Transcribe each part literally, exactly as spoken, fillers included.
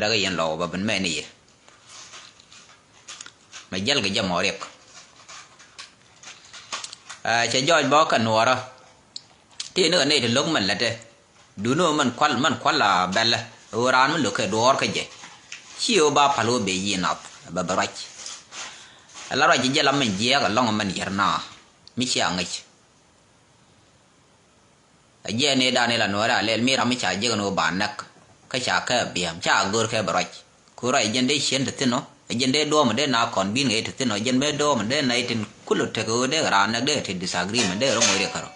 Däk yɛn lɔw bä ben mɛn i̱ yɛ mɛ jäl kɛ jɛ mɔ riɛk. Ɛ, cɛ jɔɔc bä kɛ nuɔɔrä ti ni kɛ nɛy ti lo̱k mɛn lätɛ. Duŋni ɣöö mɛn kual, mɛn kual la bɛlɛ ɣöö raan mi lo̱k kɛ duɔɔr kä jɛ. Ci ɣöö ba pal ɣöö bɛ yiëë nath bɛ bɛ ruac. Ɛ la ruac jɛ la mɛn jiɛɛk ɛlɔ̱ŋ mɛn yɛr na mi cia ŋäc. Ɛ jɛn ëë dan ëë la nuɔɔri a lɛl mi ram mi ca jek ni wä ba näk. Kä ca kɛ biɛm ca gör kɛ bɛ ruac. Ku ruac jɛn dee cien ti thin ɔ, ɛ jɛn dee duɔɔm dee na kɔn bin ŋɛ ti thin ɔ, jɛn bee duɔɔm dee na itin kulɛ tek ɣöö dee raan näk dee ti disagreement dee rɔ moc riɛk kärɔ.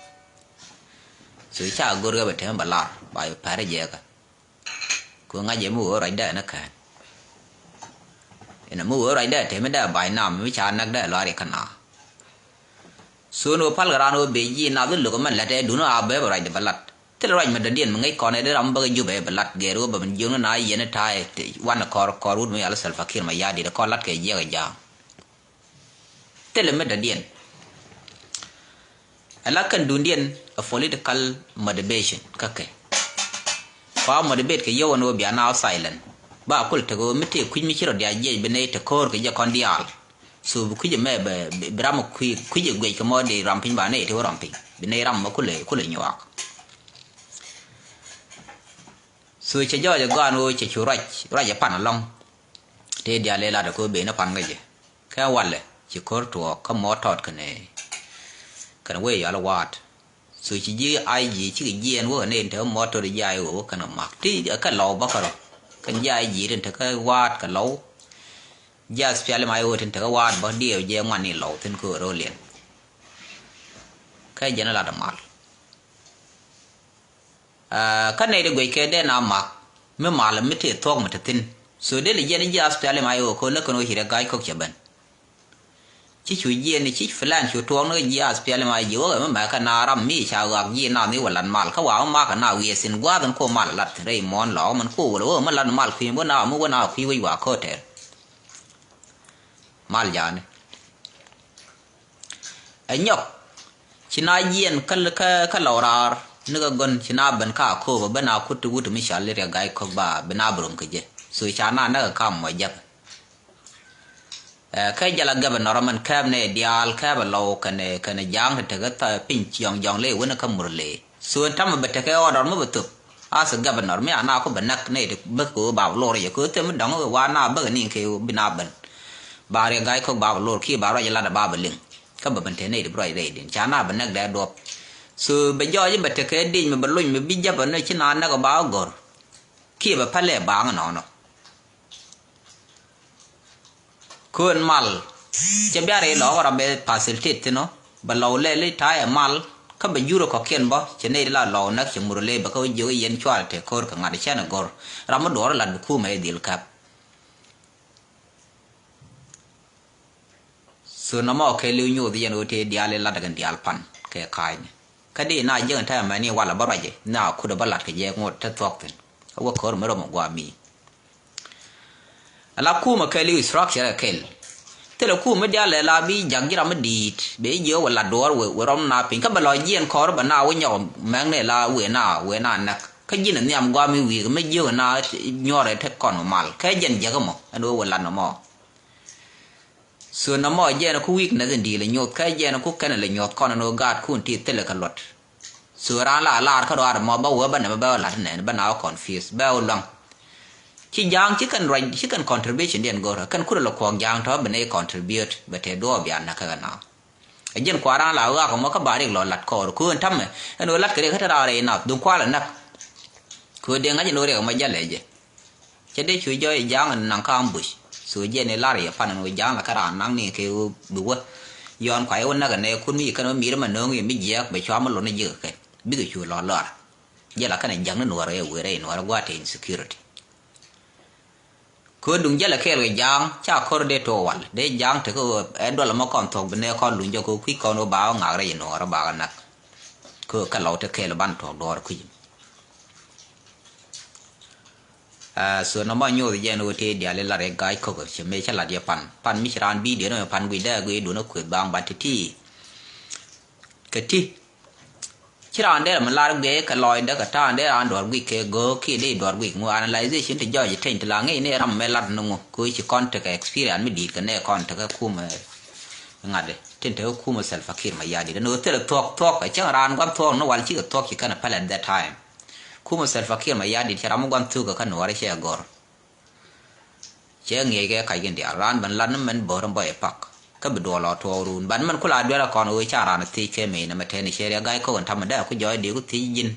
So ca gör kɛ bɛ tem bɛ lar ba yɛ pɛr jɛ kɛ. Ku ŋa̱c jɛ mi wee ruacdɛ ni kɛn. Inɛ mi wee ruacdɛ tëë mi dee ba̱ny nam mi ca näk dee luaari kä na. Thuun wee pal kɛ raan wee bee ji̱ nath i̱ lo̱k ɛmɛn la̱t ɛ duŋni a bee bɛ ruacdɛ bɛ la̱t. Thilɛ ruac mi dɔ̱diɛn mi ŋäc kɔn ɛ dee ram mi bäkɛ jupɛ bɛ la̱t gɛɛr wee bɛ min jiökni na yɛn i̱ ta̱a̱ ɛ wanɛ kɔr kɔr wut mi yal i̱ Salva Kiir Mayardit kɔn la̱t kɛ jiɛk ɛ ja̱a̱ŋ. Thilɛ mi dɔ̱diɛn. Ɛ la kɛn duundiɛn ɛ political motivation kä kɛ. Kua motivate kɛ yio̱w ɛn ɣöö bia na silent. Ba kul tek ɣöö mi tëë kui̱c mi ci rɔ diaal jiɛc bi nɛy te ko̱o̱r kɛ jɛ kɔn diaal. So bi kui̱c ɛmɛ bɛ bi ram kui̱ kui̱c ɛ guic kɛ mɔ di ram piny ba nɛy te wä ram piny bi nɛy ram mɔ kulɛ kulɛ nyuak. So cɛ jɔɔc ɛ gɔaan ɣöö cɛ cu ruac ruac ɛ pan ɛlɔ̱ŋ. Tëë diaal ëë lat ɛ kɛ ɣöö ben ɛ pan kä jɛ. Kɛ walɛ ci ko̱r tuɔɔk kä mɔ tɔt kɛnɛ kɛnɛ wee yɔal waat. So ci ji̱ I G cikɛ jiɛɛn wä kɛnɛ in tekɛ mɔ tɔt ji̱ I O wä kɛnɛ mak ti kɛ lɔw bä kärɔ. Kɛn ji̱ I G tin tekɛ waat kɛ lɔw. Ji̱ SPLM I O tin tekɛ waat bä diɛw jɛ ŋuan ni lɔw thin kɛ ɣöö rɔ liɛn. Kɛ jɛn ɛ lat ɛ mal. Kä nɛy ti guɛckɛ dee na mak mi mal mi tëë thuɔ̱k mi te thi̱n. So dee lɛ jiɛn ji̱ SPLM I O ko̱ lä kɛn ɣöö ci rɛ ga̱a̱c kɔk cɛ ben. Ci cu jiɛn ci plan cu tuɔɔk ni ji̱ SPLM I O wä kɛ mi mɛk kɛ na ram mi ca ɣak ji̱ na ni wä lat mal kä wa mi mak kɛ na wiee thi̱n gua̱a̱th in ko̱ mal lat rɛy muɔ̱ɔ̱n lɔɔk min ko̱ wä lɛ wä mi lat mal kui̱ wä na mi wä na kui̱ wec wa ko̱ tɛr. Mal ja̱a̱ni. Ɛ nyɔk ci na jiɛn kä kä kä lɔw raar ni kä gɔn ci na ben ka ko̱o̱p ɛ ben a kut ti wut mi cɔal i̱ Riɛk Ga̱a̱c Kɔk ba bi na bi rom kɛ jɛ. So ca na näk ɛ kam mɔ jɛk. Ɛ kɛ jɛ la gɛpɛ nɔrɔ mɛn kɛɛp nɛ diaal kɛɛp ɛ lɔw kɛnɛ kɛnɛ ja̱a̱ŋ ti tekɛ tha̱a̱ piny ciɔŋ jɔŋ ley wen ɛ kä mur ley. So ɛn tamɛ bɛ tekɛ ɣɔdɔr mi bɛ thop. As a governor mi ana ku bɛ näk nɛy ti bäk kɛ ɣöö ba bɛ lor yɛ kɛ ɣöö thil mi dɔ̱ŋ ɣöö wa na bäk ni kɛ ɣöö bi na ben. Ba Riɛk Ga̱a̱c Kɔk ba bɛ lor kiɛ ba ruac lat ba bɛ liŋ. Kä bɛ ben te nɛy ti bi ruac rɛy din ca na bɛ näk dee duɔp. So bɛ jɔɔc bɛ tekɛ dic mi bɛ luny mi bi jäpɛ ni ci na näk ba gɔr. Kiɛ bɛ pälɛ baŋ nɔnɔ. Köön mal cɛ bia rɛy lɔɔk ram bɛ facilitate thin ɔ bɛ lɔw lɛli ta̱a̱ ɛ mal. Kä bɛ jurɛ kɔ̱kiɛn bä cɛ nɛy ti la lɔw näk cɛ mur lɛ bɛ kä jiök i̱ yɛn cuarɛ te ko̱r kɛ ŋa̱t cɛn ɛ go̱r. Ram mi duɔɔr lat bi kumɛ i̱ dhil käp. So nɔmɔ kɛ li̱w nyoth yɛn ɣöö tëë diaal i̱ lat kɛn diaal pan kɛ ka̱a̱cni. Kä di na jiäk in ta̱a̱ mɛni walɛ bä ruacɛ na kut ɛ bä lat kɛ jɛ ŋot te thuɔ̱k thi̱n. Kä wä ko̱r mi rɔm ɛ gua̱a̱ mi. Ala kumɛ kɛɛl i̱ structure ɛ kɛl. Thilɛ kumɛ diaal ɛ la bi jak ji̱ ram mi di̱i̱t bɛ ji̱ jiök wä la duɔɔr wä wä rɔm na piny kä bɛ lɔ jiɛn kɔr bɛ na wä nyɔk mɛŋnɛ la wëë na wëë na näk kä ji̱n ɛ nhiam guam i̱ wi̱i̱k mi jiök na nyuɔrɛ te kɔn mal kɛ jɛn jäk ɛmɔ ɛn wä wä lat nɔmɔ. So nɔmɔ jɛn ku weakness in di̱i̱l ɛ nyuɔth kɛ jɛn ku kɛn ɛ lɛ nyuɔth kɔn ɛn wä gaatkun ti thilɛ kɛ luɔt. So raan la lar kä ruaar mɔ bä wee bä nɛmɛ bä wä la̱t nɛn bä na wä confuse bä wä luaŋ. Ci ja̱a̱ŋ ci kɛn ruac ci kɛn contribution diɛn go̱rä kɛn kurɛ lɛ kuɔɔk ja̱a̱ŋ tɔ̱ bɛ nɛy contribute bɛ tëë duɔɔp bia näk kä kɛ na. Ɛ jɛn kua raan la ɣaak mɔ kä ba riɛk lɔ la̱t kɔɔr köön ta̱mɛ ɛn ɣöö la̱t kɛ riɛk kä te raar rɛy nath duŋ kua lɛ näk. Köö dee ŋa̱c ɛn ɣöö riɛk ɛmɔ jälɛ jɛ. Cɛ dee cu jɔɔc ja̱a̱ŋ naŋ kä ambush. So jɛn i̱ lar yɛ pan ɛn ɣöö ja̱a̱ŋ la kä raan naŋ ni kɛ ɣöö bi wä. Yɔn kua yɛ wä näk ɛnɛ kun mi kɛn wä mi̱i̱r mɛ no̱o̱ŋ yɛ mi jiɛɛk bɛ cua mi lon ni ji̱ kɛ kɛn bikɛ cu lɔ lɔr. Jɛ la kɛn ɛ ja̱ŋ ni nuɔɔr ɛ wëë rɛy nuɔɔr ɛ gua̱a̱th te insecurity. Kɛ ɣöö duŋ jälɛ kɛɛl kɛ ja̱a̱ŋ ca ko̱r dee to̱o̱k wal dee ja̱a̱ŋ tekɛ ɣöö ɛ duɔl ɛmɔ kɔn thuɔ̱k bi nɛɛ kɔn luny jɔk kɛ ɣöö kui̱ kɔn ɣöö ba ɣä ŋa̱k rɛy nuɔɔr ɛ ba ɣä näk. Kɛ ɣöö kɛ lɔw te kɛɛl ban tuɔ̱k duɔɔr kui̱c. Aa, so nɔmɔ nyoth jɛn ɣöö tëë diaal i̱ lar i̱ ga̱a̱c ko̱k cɛ mëë cä lat yɛ pan pan mi ci raan bi̱i̱ diɛn ɣöö pan guic dee guic duun ɛ kuëth baaŋ ba ti̱ti̱. Kɛ ti Ci raan dee ram mi lar guiɛ kɛ lɔcdä kɛ ta̱a̱ dee raan duɔ̱r guic kɛ go̱o̱k kiɛ dee duɔ̱r guic ŋu analyzation ti jɔɔc ti teny ti la ŋi̱i̱c ni ram mɛ lat ni ŋu kɛ ci kɔn tekɛ experience mi di̱i̱t kɛ nɛ kɔn tekɛ kumɛ ŋa̱t tin tekɛ kumɛ Salva Kiir Mayardit ni ɣöö thilɛ thuɔ̱k thuɔ̱k kɛ cäŋ raan gua̱n thuɔ̱k ni wal cikɛ thuɔ̱k ci kɛn a pɛl at that time. Kumɛ Salva Kiir Mayardit cɛ ram mi gua̱n thuk kɛ kä nuɔ̱ɔ̱r cɛ gɔ̱r. Cɛ ŋiɛc kɛ kac kɛn diaal raan ben lat ni mɛn bo̱o̱r in bɔy pak kä bi duɔl lɔ tuɔɔk run ban mɛn kula duɛl a kɔn ɣöö ca raan thiec kɛ mec ni mɛ tɛn cɛ riɛ ga̱y kok in tamɛ dee ku jɔɔc dee ku thiec ji̱n.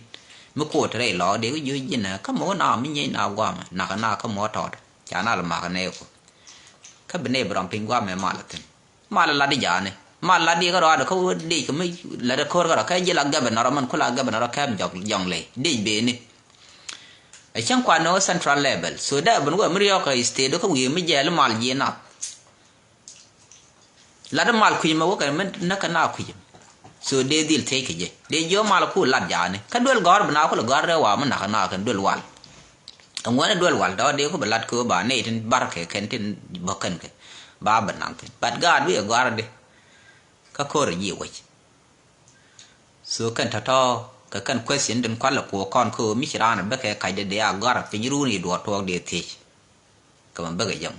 Mi kuot rɛy lɔɔk dee ku ji̱ ji̱n kä mɔ na mi nyieec na guamɛ nak na kä mɔ tɔɔt ca na lɛ mak nɛɛku. Kä bi nɛy bi rɔm piny guamɛ mal thi̱n. Mal lat di ja̱a̱ni mal lat di kä rɔaadɛ kä wä dec kɛ mi lat di ko̱r kä rɔ kä ji̱ la governor mɛn kula governor kɛm jɔk jɔŋ ley dec beni. Ɛ cäŋ kuan ni wä central level so dee ben wä mi riɔk kɛ state kä wi̱i̱ mi jɛɛl mal ji̱ nath. Lat di mal kui̱c mɛ wä kɛ mi näk kɛ na kui̱c mɛ so dee dhil thiec kɛ jɛ dee jiɔ mal ku lat ja̱a̱ni kä duel gɔ̱r bi na kulɛ gɔ̱r rɛw wa mi nak kɛ na kɛn duel wal. Ɛŋuɛn duel wal dɔ̱ dee ku bi lat kɛ wä ba nɛy tin bar kɛ kɛn tin bä kɛn kɛ ba bä naŋ thi̱n bat gaat wi̱i̱ ɛ gɔ̱a̱r di. Kä ko̱r ɛ ji̱ wec. So kɛn tɔ̱tɔ̱ kɛ kɛn question tin kualɛ kuɔ kɔn kä mi ci raan bä kɛ kac dee dee a gɔ̱a̱r piny run i̱ duɔɔr tuɔɔk dee thiec. Kɛ mɛ bä kɛ jɛm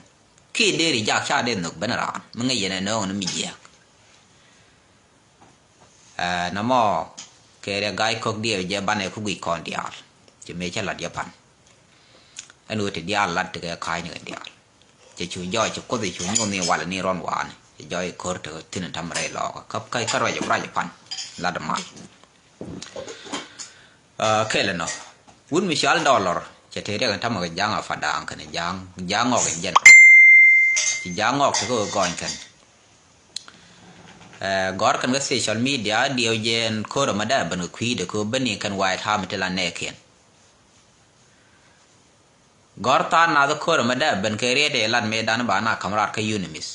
kiɛ dee ri jak ca dee nhök ben raan mi ŋäc yɛn ɛ nööŋ ni mi jiääk. Ɛ nɔmɔ kɛ rɛ ga̱a̱c kɔk diɛw jɛ banɛ kä guic kɔn diaal. Cɛ mëë cä lat yɛ pan. Ɛn ɣöö ti diaal lat ti kɛ ka̱a̱cni kɛ diaal. Cɛ cu jɔɔc ci kuoth cu nyuɔ̱th ni wal ni rɔn waani cɛ jɔɔc ko̱r ti thi̱n tam rɛy lɔɔkä kä kä ruac ruac pan. Lat mal. Ɛ kɛl ɛnɔ wut mi cal dɔlɔr cɛ te riɛk in tamɛ kɛ ja̱a̱ŋ a fadaŋ kɛn ja̱a̱ŋ ja̱a̱ŋ ŋɔk in jɛn. Ci ja̱a̱ŋ ŋɔk ti kɛ kɛ gɔny kɛn. Ɛ gɔ̱r kɛn kä social media diɛw jɛ ɛn ko̱r ɛmɛ dee ben kɛ kui̱dɛ kɛ ben ni kɛn White Army ti la nɛɛkiɛn. Gɔ̱r tha̱a̱ŋ nath ko̱r ɛmɛ dee ben kɛ riet ɛ lat mëëdan ba na ka̱m raar kä UNMISS.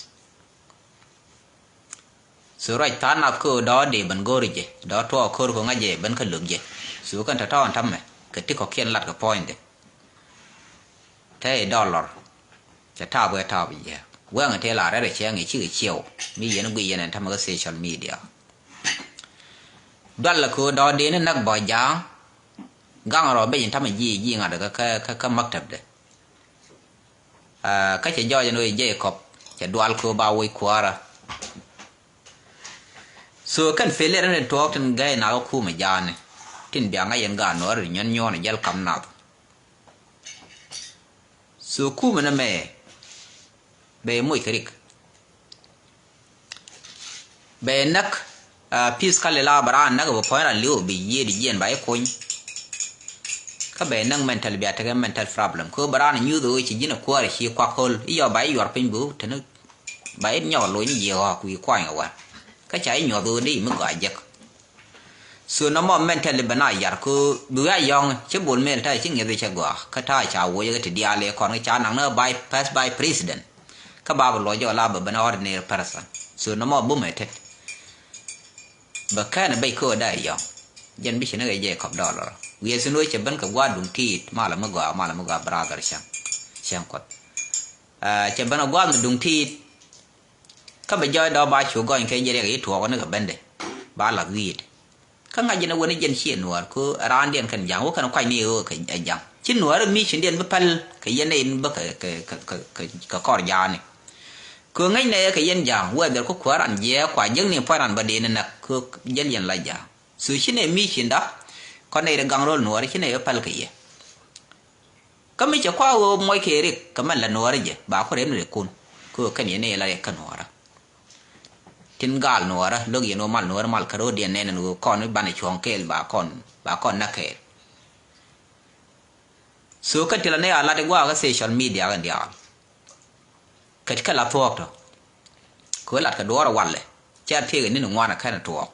So ruac tha̱a̱ŋ nath ko̱r dɔ̱ dee ben go̱o̱ri jɛ dɔ̱ tuɔɔk ko̱r kɛ ŋa̱c jɛ ben kä lök jɛ. So kɛn tɔ̱tɔ̱ ɛn ta̱mɛ kɛ ti kɔ̱kiɛn lat kɛ puɔ̱nydɛ. Te i̱ dɔlɔr cɛ ta̱a̱p wee ta̱a̱p jiääk. Wɛŋ tëë la rɛl ɛ cɛŋ i̱ cikɛ ciɛw mi yɛn guic yɛn ɛn ta̱mɛ kä social media. Dual lɛ ko̱o̱r dɔ̱ɔ̱k dee ni näk bɔ̱ ja̱a̱ŋ. Gaŋ rɔ bec in ta̱mɛ ji̱ ji̱ ŋa̱t kä kä kä maktabdɛ. Kä cɛ jɔɔc ɛn ɣöö Jacob cɛ dual ko̱o̱r ba woc kuäärä. So kɛn failure ni tuɔɔk tin gäi nakä kumɛ ja̱a̱ni tin bia ŋa̱c yɛn gaat nuɔɔri nyuɔn nyuɔn jäl kam nath. So kumɛ ni mɛ bɛ moc kɛ rik. Bɛ näk peace kali la bɛ raan näk bɛ puɔ̱ny ran li̱w bi yiëëd jiɛn ba i̱ kuny. Kä bɛ näk mental bia tekɛ mental problem kä bɛ raan nyuth ɣöö ci ji̱n ɛ kuäär ci kuak ɣöl i̱ yɔ ba i̱ yuɔr piny bi wä teni. Ba i̱ nyɔk loc ni jiɛ ɣɔ̱k wi̱i̱ kuany ɛ wär. Kä ca i̱ nyuɔth ɣöö dee i̱ mi gɔaa jek. So nɔmɔ mentally bɛ na yar kä bi wi̱i̱ a yɔ̱ŋ ci bol mel ta̱a̱ ci ŋi̱eth cɛ gɔaa kä ta̱a̱ ca woc kä ti diaal ëë kɔn kä ca naŋ ni vice vice president. Kä ba bi luɔc jɔk la bɛ ben ordinary person. So nɔmɔ bumɛ tet. Bɛ kɛn bec kä ɣöö da yɔ̱ŋ. Jɛn bi ci ni ɣɛ jɛ kɔp dɔlɔr wiee thin ɣöö cɛ ben kɛ gua̱a̱r duŋ tiit malɛ mi gɔaa malɛ mi gɔaa brother cäŋ. Cäŋ kuɔth. Cɛ ben ɛ gua̱a̱r mi duŋ tiit. Kä bɛ jɔɔc dɔ̱ ba cu gɔny kɛ jɛ riɛk i̱ tuɔɔk ni kɛ bendɛ ba lath wi̱i̱dɛ. Kä ŋa̱c jɛn ɛ wä ni jɛn ciɛ nuäär ku raandiɛn kɛn ja̱ŋ wä kɛn kuac ni ɣöö kɛ ja̱ŋ ci nuäär mi cindiɛn bi päl kɛ yɛn nɛy ni bä kɛ kɛ kɛ kɛ kɛ kɔr ja̱a̱ni. Kɛ ŋäc nɛy kɛ yɛn ja̱ŋ whether ku kuäär ran jiɛɛk kua jiäkni pua̱c ran bä dee ni näk kɛ jäl yɛn la ja̱ŋ. So ci nɛy mi cinda kɔn nɛy ri gaŋ ro̱l nuäär ci nɛy bi päl kɛ yɛ. Kä mi cɛ kua ɣöö muɔc kɛ rik kɛ mɛn la nuɔɔrä jɛ ba ku rem ni rik kun. Kɛ ɣöö kɛn yɛn i̱ la riɛk kä nuɔɔrä. Tin gaal nuɔɔrä lo̱k yɛn ɣöö mal nuɔɔrä mal kä ro̱o̱diɛn nɛn ɛn ɣöö kɔn i̱ banɛ cuɔ̱ŋ kɛɛl ba kɔn ba kɔn näk kɛɛl. So kä ti la ni a lat i̱ guakä social media kɛn diaal. Kä ti kɛ la thuɔɔk tɔ. Kɛ ɣöö lat kɛ duɔɔr ɛ walɛ cɛ tëëk ɛ ni̱n ŋuan ɛ kɛn ɛ tuɔɔk.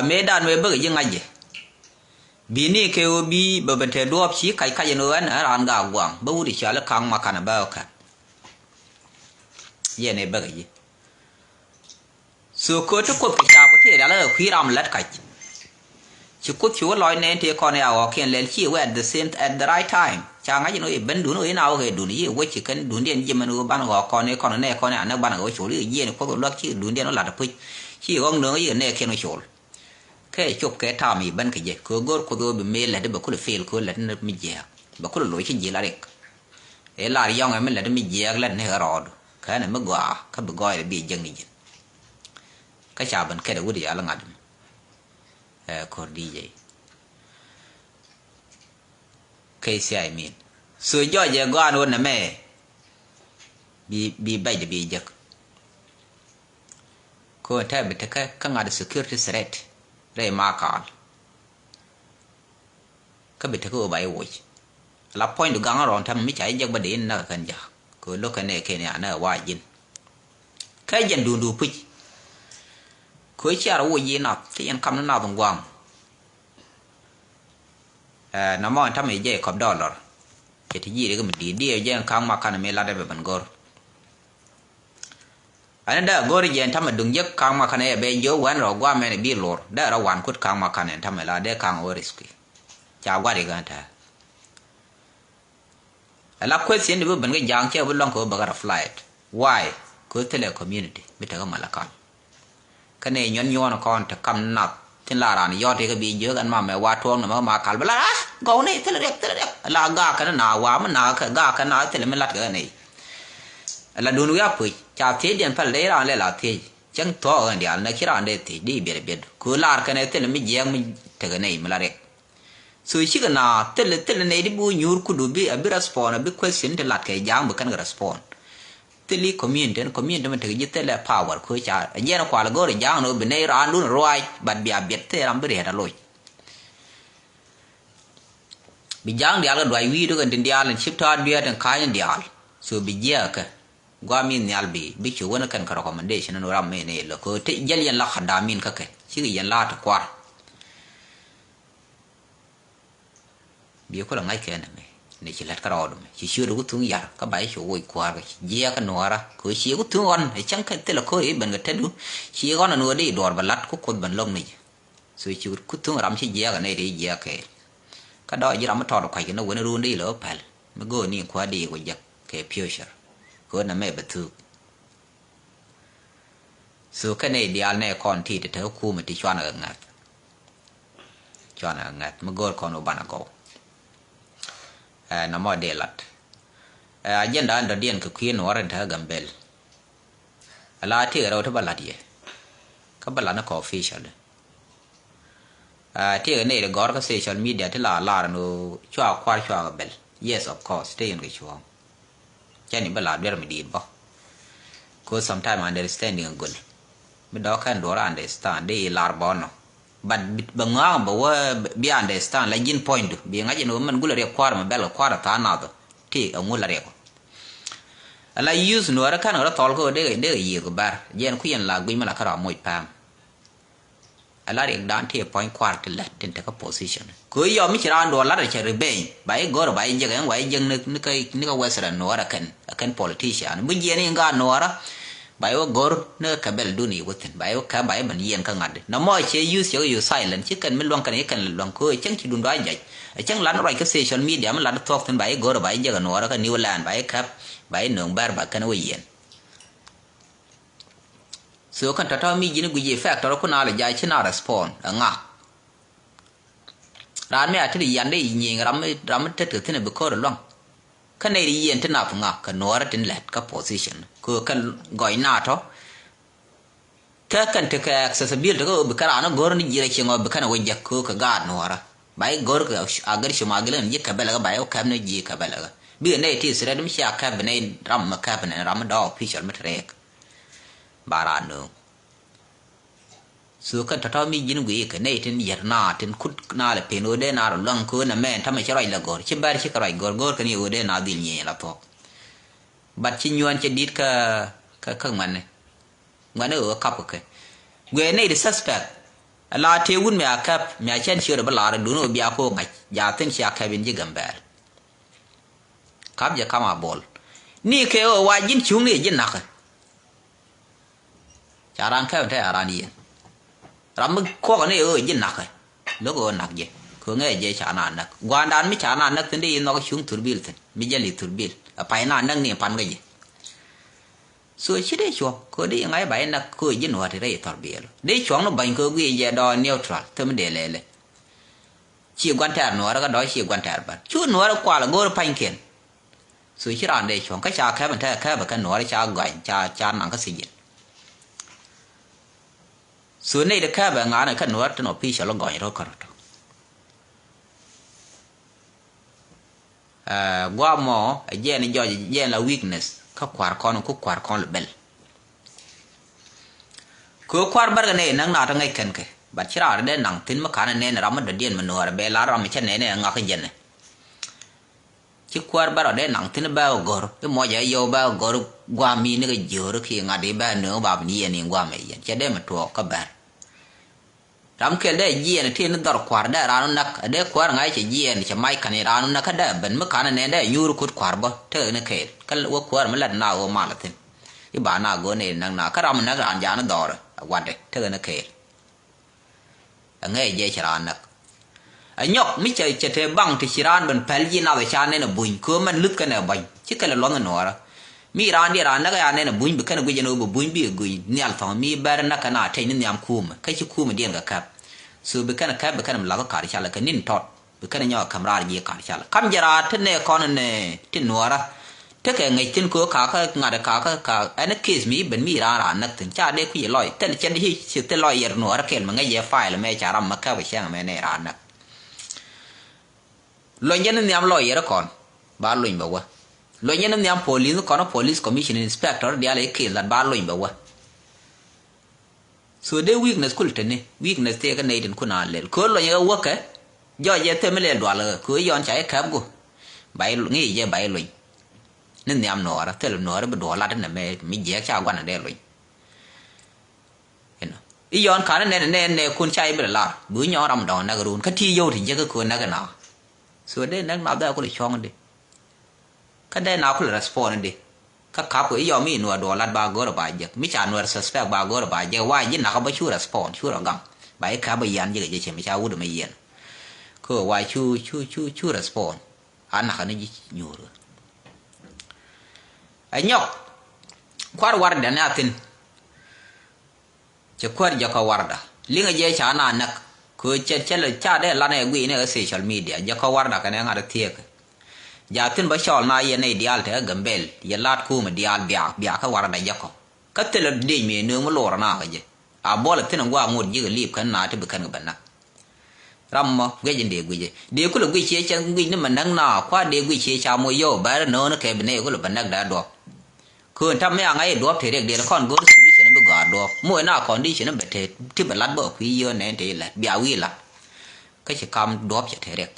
Mëëdan mëë bäkɛ ji̱ ŋa̱c jɛ. Bi ni kɛ ɣöö bi bä ben te duɔ̱ɔ̱p ci kac kac ɛn ɣöö ɛn ɛ raan gaak gua̱a̱ŋ bä wut i̱ cɔal i̱ kaŋ ma kanɛ bä ɣä kän. Yɛn ɛ bäkɛ ji̱. So kööt ti kuoth kɛ caap kɛ tëë rial ɛ kui̱ ram lät kac. Ci kuoth ci wä lɔc nɛn tëë kɔn ɛ a ɣɔ̱kiɛn lɛl ci wee at the same at the right time. Ca ŋa̱c ɛn ɣöö i̱ ben duun ɣöö i̱ na wä kɛ duun i̱ wec ci kɛn duundiɛn ji̱ mɛn ɣöö banɛ ɣɔ̱k kɔn i̱ kɔn ɛ nɛɛk kɔn ɛ a näk banɛ ɣɔ̱k col i̱ jiɛn i̱ kuoth ɣöö luäk ci duundiɛn ɣöö lat ɛ puc. Ci ɣɔ̱k nööŋ i̱ nɛɛkiɛn ɣöö col. Kɛ cop kɛ ta̱a̱ mi ben kɛ jɛ kɛ go̱r Kuoth ɣöö bi mëë lät bɛ kulɛ fail kɛ lät ni mi jiääk bɛ kulɛ loc ci ji̱ la riɛk. Ëë lar yɔ̱ŋ ɛ mi lät mi jiääk lät ni ɣä rɔɔdu kɛn ɛ mi gɔaa kä bi gɔɔydɛ bi jiäk ni ji̱n. Kä ca ben kɛt ɛ wut yal ŋa̱t mi ɛ ko̱r di jɛ. Kɛ cia imin so jɔc ɛ gɔaa ni wä nɛmɛ. Bi bi bɛcdɛ bi jek. Kɛ wä tɛ bi tekɛ kä ŋa̱t security threat rɛy Makal. Kä bi tekɛ wä ba iwoc la puɔ̱nydu gaŋ rɔɔn tɛmɛ mi ca ijek bä dee in näk kɛn ja̱. Kɛ wä lo̱k kɛn ɛ kɛn ya näk wa ji̱n. Kɛ jɛn duundu puc. Kɛ wä ciar woc yi nath ti yɛn kam ni nath in gua̱a̱m. Ɛ nɔmɔ in tamɛ jɛ kɔp dɔlɔr. Cɛ ti ji̱ rik mi di̱i̱t diɛ jɛ in ka̱ŋ ma kanɛ mi lat ɛ bɛ ben go̱r. Ɛn dee go̱r jɛ in tamɛ duŋ jek ka̱ŋ ma kanɛ ɛ bɛ jiö wɛn rɔ guam ɛn bi lor dee rɔ wan kut ka̱ŋ ma kanɛ in tamɛ la dee ka̱ŋ ɣöö riski. Ca gua̱r ikɛ in tɛɛ. Ala question di bi ben kä ja̱a̱ŋ cɛ bi lɔŋ kɛ wä bɛ kä rɔ flight. Why? Kɛ wä thilɛ community bi tekä Malakal. Kä nɛ nyuɔn nyuɔn kɔn te kam nath tin la ran yɔt ikä bi jiök ɛn mamɛ wa tuɔɔk nɛ mɛ ma kal bi la ah gɔw nɛ thilɛ riɛk thilɛ riɛk. Ala gaakɛ ni na wa mi na kɛ gaakɛ na thilɛ mi lat kɛ nɛ. Ala dun wiak puc ca thiec diɛn pɛl dee ran lɛ la thiec cäŋ thɔɔk ɛn diaal nɛ ki ran dee thiec di biɛt biɛt ku lar kɛ nɛ thilɛ mi jiɛk mi tekɛ nɛ mi la riɛk. So cikɛ na thilɛ thilɛ nɛy ti bi wä nyuur kudu bi a bi respond a bi question ti lat kɛ ja̱a̱ŋ bi kɛn kɛ respond. Thilɛ community ni community mi tek ji̱ thilɛ power ko ca a jiɛn kual go̱r ja̱a̱ŋ ni wä bi nɛy raan dun ruac but bi a biɛt thilɛ ram bi riɛt a loc. Bi ja̱a̱ŋ diaal kɛ duac wi̱i̱du kɛn tin diaal in cip ta̱a̱ dueet in ka̱ny in diaal. So bi jiɛɛk kɛ guam in nhial bi bi cu wän kɛn kɛ recommendation in wä ram mi ni lö ko ti jäl yɛn la kadamin kä kɛ cikɛ yɛn la ti kuar. Bi kulɛ ŋa̱c kɛ nɛmɛ ni ci lät kä rɔɔdu mɛ ci ciöt ku thuŋ yar kä ba ci woc kua̱r kɛ ci jiɛɛk kä nuɔɔrä kɛ ci ku thuŋ ɣɔn ɛ cäŋ kɛ thilɛ ko̱r i̱ ben kɛ tetdu. Ci ɣɔn ɛ nuɔɔr di duɔɔr bɛ la̱t ku kuoth ben lo̱k ni jɛ. So ci ku thuŋ ram ci jiɛɛk ɛ nɛy ti jiɛɛk kɛɛl. Kä dɔɔc ji̱ ram mi tɔɔt kua̱c kɛ ni wen ruun di lɛ wä päl mi go̱o̱r ni kua̱r di wä jek kɛ future. Kɛ ɣöö nɛmɛ bɛ thuuk. So kɛn nɛy diaal nɛ kɔn ti te te kumɛ ti cuanɛ kɛ ŋa̱th. Cuanɛ kɛ ŋa̱th mi go̱o̱r kɔn wä banɛ gɔw. Ɛ nɔmɔ dee lat. Ɛ agenda in dɔ̱diɛn kɛ kui̱ nuɔr in te kä Gambel. Ala ti kɛ rɛw ti bä lat yɛ kä bä lat ni kɛ official. Ɛ ti kɛ nɛy ti gɔr kä social media ti la lar ni cua kuar cua kɛ bɛl. Yes, of course ti yɛn kɛ cuɔ̱ɔ̱ŋ. Cɛ ni bä la duer mi di̱i̱t bä. Cause sometime understanding a göl. Mi dɔ̱k kɛn duɔr understand di lar bä nɔ. But bɛ ŋa̱a̱ŋ bɛ wä bi understand la ji̱n point du bi ŋa̱c in wä mɛn gulɛ riɛk kua̱r mɛ bɛl kɛ kua̱r a tha̱a̱ŋ nath ɔ. Ti a ŋul a riɛk ɔ. Ala use nuɔrä kɛn kɛ rɔ thɔl kä dee dee yiëë kɛ bär jɛn kui̱n la guic mi la kä rɔ moc pam. Ala riɛk dan ti puɔ̱ny kuar ti lät tin tekä position. Kö yɔ mi ci raan duɔl lat cɛ revenge ba i̱ go̱r ba i̱ jek ɛn wa i̱ jek ni kä western nuɔɔrä kɛn kɛn politician bi jiɛn i̱ ŋa nuɔɔrä. Ba i̱ wä go̱r ni kɛ bɛl duni i̱ wä thin ba i̱ wä kɛ ba i̱ ben yiɛn kä ŋa̱t di na mɔ cɛ use cɛ kɛ use silent ci kɛn mi luäŋ kɛn i̱ kɛn luäŋ kö cäŋ ci dun dua jɛc. Cäŋ lat ni ruac kä social media mi lat thuɔk thin ba i̱ go̱r ba i̱ jek nuɔɔrä kä New Land ba i̱ kɛp ba i̱ nöŋ bɛr ba kɛn wä yiɛn. So kɛn tɔ̱tɔ̱ mi ji̱n guic effect tɔ̱tɔ̱ kun a lɛ ja̱ ci na respond ɛ ŋa. Raan mi a tet yan dee i̱ nyiŋ ram mi tet kɛ thi̱n bi ko̱r ɛ lua̱ŋ. Kä nɛy ri yieen ti nath ŋa kɛ nuɔɔrä tin lɛt kä position kɛ kɛ gɔc na tɔ̱. Kä kɛn tekɛ accessibility kä ɣöö bi kɛ raan ɛ go̱r ni ji̱ rɛ cieŋ ɣöö bi kɛn ɛ wä jek kɛ ɣöö kɛ gaat nuɔɔrä. Ba i̱ go̱r kɛ agär cum agilä ni ji̱ kɛ bɛlɛ kä ba i̱ wä kɛp ni ji̱ kɛ bɛlɛ kä bikɛ nɛy ti threat mi cia kɛp bi nɛy ram mi kɛp ni ram mi dɔɔk official mi te rɛɛk. Ba raan nööŋ. So kɛn tɔ̱tɔ̱ mi ji̱n guic kɛ nɛy tin yɛt na tin kut na lɛ pen ɣöö dee na rɔ luäŋ köön ɛmɛ tamɛ ci ruac lɛ go̱r ci bɛr ci kɛ ruac go̱r go̱r kɛn i̱ ɣöö dee na dhil nyieny la thuɔ̱k. But ci nyuɔ̱ɔ̱n cɛ di̱t kä kä kä ŋuɛ̈ni. Ŋuɛ̈ni ɣöö kap kɛ kɛ guiɛ nɛy di suspect. Ala tëë wut mi a kɛp mi a cɛn ciöt ɛ bi lar ɛ duun ɣöö bia ko̱o̱k ŋa̱c jaathin cia kɛp in ji̱ Gambɛl. Kap jɛ kam a bol ni kɛ ɣöö wa ji̱n cuŋni ji̱ nakä. Ca raan kɛp in te a raan yen. Ram mi kuɔk ni ɣöö ji̱ nakä lo̱k ɣöö nak jɛ kɛ ŋɛ jɛ ca na näk gua̱a̱ndan mi ca na näk thin di yi nhɔk cuŋ thurbil thin mi jɛ li thurbil a pay na näk ni pan kä jɛ. So ci dee cuɔ̱ŋ kɛ di ŋa̱c ba inɛ kɛ ji̱ nuɔ̱ɔ̱r ti rɛy thɔr biɛl. Dee cuɔ̱ŋ ni bäny kɛ guiy jɛ dɔɔ neutral thäm dee lɛlɛ. Ci gua̱n tɛɛr nuɔ̱ɔ̱r kä dɔɔ ci gua̱n tɛɛr bär. Cu nuɔ̱ɔ̱r kual go̱o̱r pa̱nykiɛn. So ci raan dee cuɔ̱ŋ kä ca kɛp in te kɛp kɛ nuɔ̱ɔ̱r ca gɔny ca, ca naŋ kä thiec ji̱n. So nɛy ti kɛp ɛ ŋa̱n kä nuɔ̱ɔ̱r tin official gɔny rɔ kärɔ̱t. Ɛ, guam mɔ, ɛ jɛn jɔc, jɛn la weakness kä kua̱r kɔn, ku kua̱r kɔn lɛ bɛl. Kɛ kua̱r bärkɛ nɛy näk na tɔ ŋäc kɛn kɛ. But ci raar dee naŋ thi̱n mi ka̱n ɛ nɛn ram mi dɔ̱diɛn mi nuɔɔr ɛ bɛ lar ram mi cä nɛn ɛ ŋak jɛn ɛ. Ci kuäär bä rɔ dee naŋ thi̱n bä ɣä go̱r i̱ muɔcɛ ɣä yio̱w bä ɣä go̱r gua̱a̱m mi ni kɛ jiöör ki ŋa̱t i̱ bä nööŋ ba bi ni yɛn in gua̱a̱m ɛ yɛn cɛ dee mi tuɔɔk kä bär. Ram kɛl dee jiɛɛn ti ni dhɔr kua̱r dee raan wä näk dee kuäär ŋa̱c cɛ jiɛɛn cɛ mac ka̱n i̱ raan wä näk kä dee ben mi ka̱n ɛ nɛn dee nyuur kut kua̱r bä tek ni kɛɛl kä wä kuäär mi lat na ɣöö mal thi̱n. I̱ ba na go̱o̱r ni näk na kä ram näk raan ja̱a̱n dhɔr ɛ watdɛ tek ni kɛɛl. Ɛ ŋäc jɛ ci raan näk. Ɛ nyɔk mi cɛ cɛ te baŋ ti ci raan ben pɛl ji̱ nath ca nɛn ɛ buny köö mɛn luth kɛn ɛ buny ci kɛl ɛ luɔnh ɛ nuɔɔrä. Mi raan diɛ raan näk ɛ ya nɛn ɛ buny bi kɛn ɛ guic ɛn ɣöö bi buny bi ɛ guic nhial thɔŋ mi bɛr näk kɛn a tec ni nhiam kuumɛ kä ci kuumɛ diɛn kɛ käp. So bi kɛn ɛ käp bi kɛn ɛ mi lath ɛ ka̱r cal ɛ kɛ ni̱n tɔt. Bi kɛn nyɔk ɛ käm raar ji̱ ka̱r cäl. Kam jɛ raar ti nɛ kɔn nɛ ti nuɔɔrä. Tekɛ ŋäc thi̱n köö kakä ŋa̱t kakä ka ɛn case mi ben mi raan raan näk thi̱n. Ca dee kui̱ lɔc. Thil cɛ di ci thil lɔc yɛr nuɔɔrä kɛl mi ŋäc yɛ file mɛ ca ram mɛ käp cɛŋ mɛ nɛ raan näk. Luɔny jɛ ni nhiam lɔc yɛr kɔn. Ba luny bɛ wä. Luɔny jɛ ni nhiam police kɔn police commission inspector diaal i̱ case lat ba luny bɛ wä. So dee weakness kul teni, weakness tëë kä nɛy tin kun a lɛl. Kö luɔny kä wäkɛ, jɔc jɛ thil mi lɛl dual kä, kö yɔn ca i̱ kɛp gu. Ba i̱ ŋi̱i̱c jɛ ba i̱ luny. Ni nhiam nuɔɔrä, thil nuɔɔrä bi duɔl lat inɛ mɛ, mi jiɛɛk ca guan dee luny. You know. I̱ yɔn kan nɛ nɛ nɛ kun ca i̱ bi lar, bi nyɔn ram dɔŋ näk run, kä ti yio̱w ti jiäk kä kö näk na. So dee näk na dhɛ kul cuɔ̱ŋ di. Kä dee na kul respond di. Kä kap kɛ i̱ yɔm i̱ nuɔr duɔl lat ba go̱r ba jek. Mi ca nuɔr suspect ba go̱r ba jek. Wa ji̱ nakä bä cu respond, cu rɔ gaŋ. Ba i̱ kap bä yian jek jek cɛ mi ca wut mi yiɛn. Kä wa cu, cu, cu, cu respond. A nakä ni ji̱ nyuur. Ɛ nyɔk. Kuar war dɛn a thin. Cɛ kuäär jɛ kɔ warda. Liŋɛ jɛ ca na näk. Kö cɛ cɛ lɛ ca dee lanɛ guiy ni ɛ social media. Jɛ kɔ warda kɛnɛ ŋa̱t thiek. Ja thin bä cɔl na yɛ nɛy diaal te ɛ Gambel. Yɛ lat kumɛ diaal biak, biak kä warda jɛ kɔ. Kä thilɛ dec mi nööŋ mi lorɛ na kä jɛ. A buɔlɛ thin ɛ gua̱a̱ ŋot ji̱ kɛ lip kɛn na ti bi kɛn kɛ bɛ näk. Ram mɔ guic in dee guic. Dee kulɛ guic cie cɛ guic ni mɛ näk na kua dee guic cie ca moc yio̱w bɛr no̱o̱n kɛ bi nɛy kulɛ bɛ näk dee duɔp. Köön tam mi a ŋa̱c i̱ duɔp te riɛk dee kɔn go̱r solution bi gɔaa duɔp. Moc na condition bɛ te ti bɛ lat bä kui̱ yio̱w nɛn te ilat bia wi̱i̱ lat. Kä ci kam duɔp cɛ te riɛk.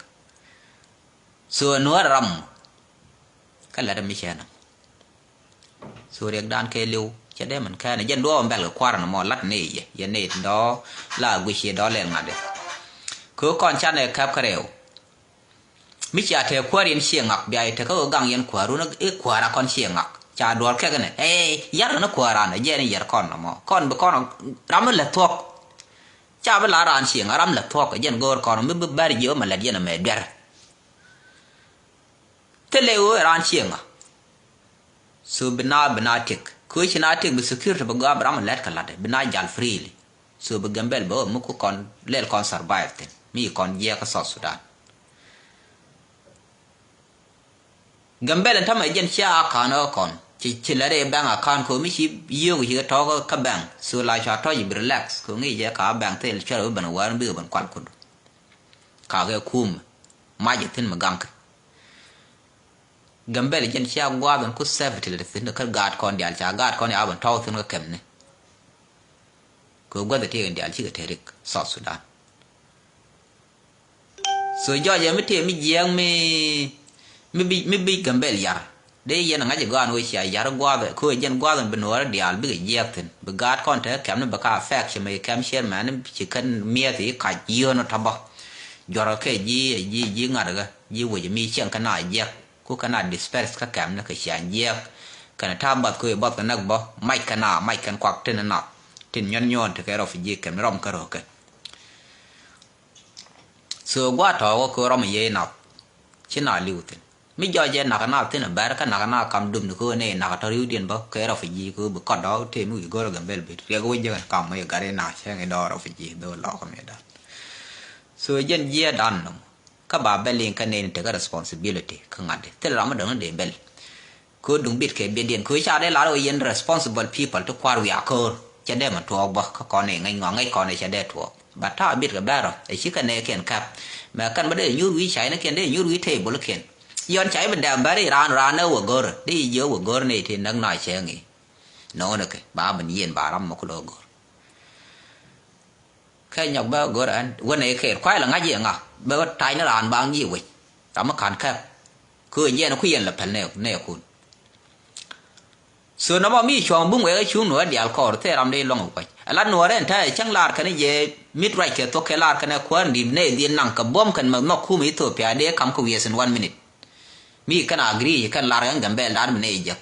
So nuäär ram mɔ. Kä lat mi cɛ nɔ. So riɛkdan kɛ li̱w cɛ dee mɛn kɛn jɛn duɔɔk mɛl kɛ kua̱r ni mɔ lat ni yɛ yɛ ni dɔɔ la guic yɛ dɔɔ lɛl ŋa̱t dee. Kɛ kɔn canɛ kɛp kärɛw. Mi cia tɛ kuäär yɛn ciɛ ŋak bia yɛ tekä ɣöö gaŋ yɛn kuäärun i̱ kuäär a kɔn ciɛ ŋak ca duɔɔr kɛk ni ɛ yar ni kuääran ɛ jɛn yɛr kɔn ni mɔ kɔn bi kɔn ram mi lɛ thuɔ̱k. Ca bi la raan ciɛ ŋak ram lɛ thuɔ̱k ɛ jɛn go̱o̱r kɔn mi bi bɛr jiɛ ɣöö mɛ lɛt yɛn ɛmɛ duer. Thilɛ ɣöö ɛ raan ciɛ ŋak. So bi na bi na tik kö ci na tik bi security bi gɔaa bi ram lɛt kɛ lat bi na jal freely. So bi Gambel bɛ ɣöö mi ku kɔn lɛl kɔn survive thin mi kɔn jiɛk kä South Sudan. Gambel in tamɛ jɛn cia account ɣä kɔn ci ci lɛt i̱ bank account kö mi ci yio̱k ci kɛ tɔ̱ɔ̱k kä bank so la cua tɔ̱c bi relax kö ŋi̱i̱c jɛ ka bank thil cuɛr bi ben wäär mi bikɛ ben kual kudu. Ka kɛ kum mac thin mi gaŋ kɛ. Gambel jɛn cia gua̱a̱th in ku safety lɛ thi̱n kä gaat kɔn diaal ca gaat kɔn ya ben tɔ̱w thi̱n kä kɛmni. Kɛ gua̱th ɛ ti kɛn diaal cikɛ te rik South Sudan. So jɔɔc ɛ mi tëë mi jiɛɛŋ mi mi bi mi bi Gambel yar. Dee yɛn ŋa̱c ɛ gɔaa ni wee cia yar gua̱a̱th ɛ kö ɛ jɛn gua̱a̱th in bi nuɔɔri diaal bikɛ jiɛɛk thi̱n bi gaat kɔn te kɛmni bɛ ka affect ci mɛ kɛm ciɛɛr mɛni ci kɛn miɛth i̱ kac yio̱o̱n ɔ tɔ̱bɔ. Juɔrkɛ ji̱ ji̱ ji̱ ŋa̱t ɛ ɣä ji̱ wec mi cieŋ kɛn a jiɛk ku kɛn a disperse kä kɛm ni kɛ ciaŋ jiɛk. Kɛn ta̱a̱ bath kɛ wec bath kɛ näk bä mac kɛn a mac kɛn kuak tin nath tin nyuɔ̱n nyuɔ̱ɔ̱n tekɛ rɔ fi ji̱ kɛm ni rɔm kä röökɛ. So gua̱a̱ tɔ̱ɔ̱k kɛ rɔm yee nath ci na li̱w thi̱n. Mi jɔc jɛ nak na thin a bɛr kä nak na kam dum ni ko ne nak tɔ riw din bä kɛ refugee ko bi kɔt dɔ te mi wi gor Gambel bi riek wec jɛ kam mi gari na cheng i dɔ refugee do lɔ ko mi da. So jɛn jiɛ dan no ka ba bɛl in ka ne ni te ka responsibility ka ŋat de thil ram dong de bɛl. Ko duŋ bit kɛ biɛ diɛn ko ca de lar o yɛn responsible people ti kuar wiaa ko̱o̱r cɛ dee ma tuɔɔk bä kä kɔn i̱ ŋäc ŋɔak ŋäc kɔn i̱ cɛ dee tuɔɔk. But ta̱a̱ bit kɛ bɛr ɔ ɛ ci kɛ nɛ kiɛn kap mɛ kɛn bä dee nyuur wi̱i̱ cay ni kiɛn dee nyuur wi̱i̱ table kiɛn. Yɔn cay bi dɛm bɛr i̱ raan raan ɛ wä go̱r dee i̱ jiɛ wä go̱r ni ti näk na cɛ ŋi̱i̱. No̱o̱n ɛ kɛ ba ben yien ba ram mɔ kulɛ wä go̱r. Kɛ nyɔk bä go̱r ɛn wä nɛ kɛɛr kuay la ŋa̱c yɛ ŋa bä ta̱y ni raan ba ŋi̱i̱ wec. Ram mi ka̱n kap. Kö jiɛn ku yɛn la pɛl nɛ nɛ kun. So nɔmɔ mi cuɔ̱ŋ buŋ wek a cuŋ nuɔ̱ɔ̱r diaal kɔɔr thee ram dee luɔ̱ŋ kuac. Ala nuɔ̱ɔ̱r ɛn ta̱a̱ cäŋ laar kɛn jɛ mit ruac kɛ thok kɛ laar kɛn ɛ kuäär ni nɛ dhil naŋ kɛ buɔ̱m kɛn mɛ mɔ kum Ethiopia dee kam kɛ wiɛth in one minute. Mi kɛn agree kɛn laar kɛn Gambɛl daan mi nɛ jek.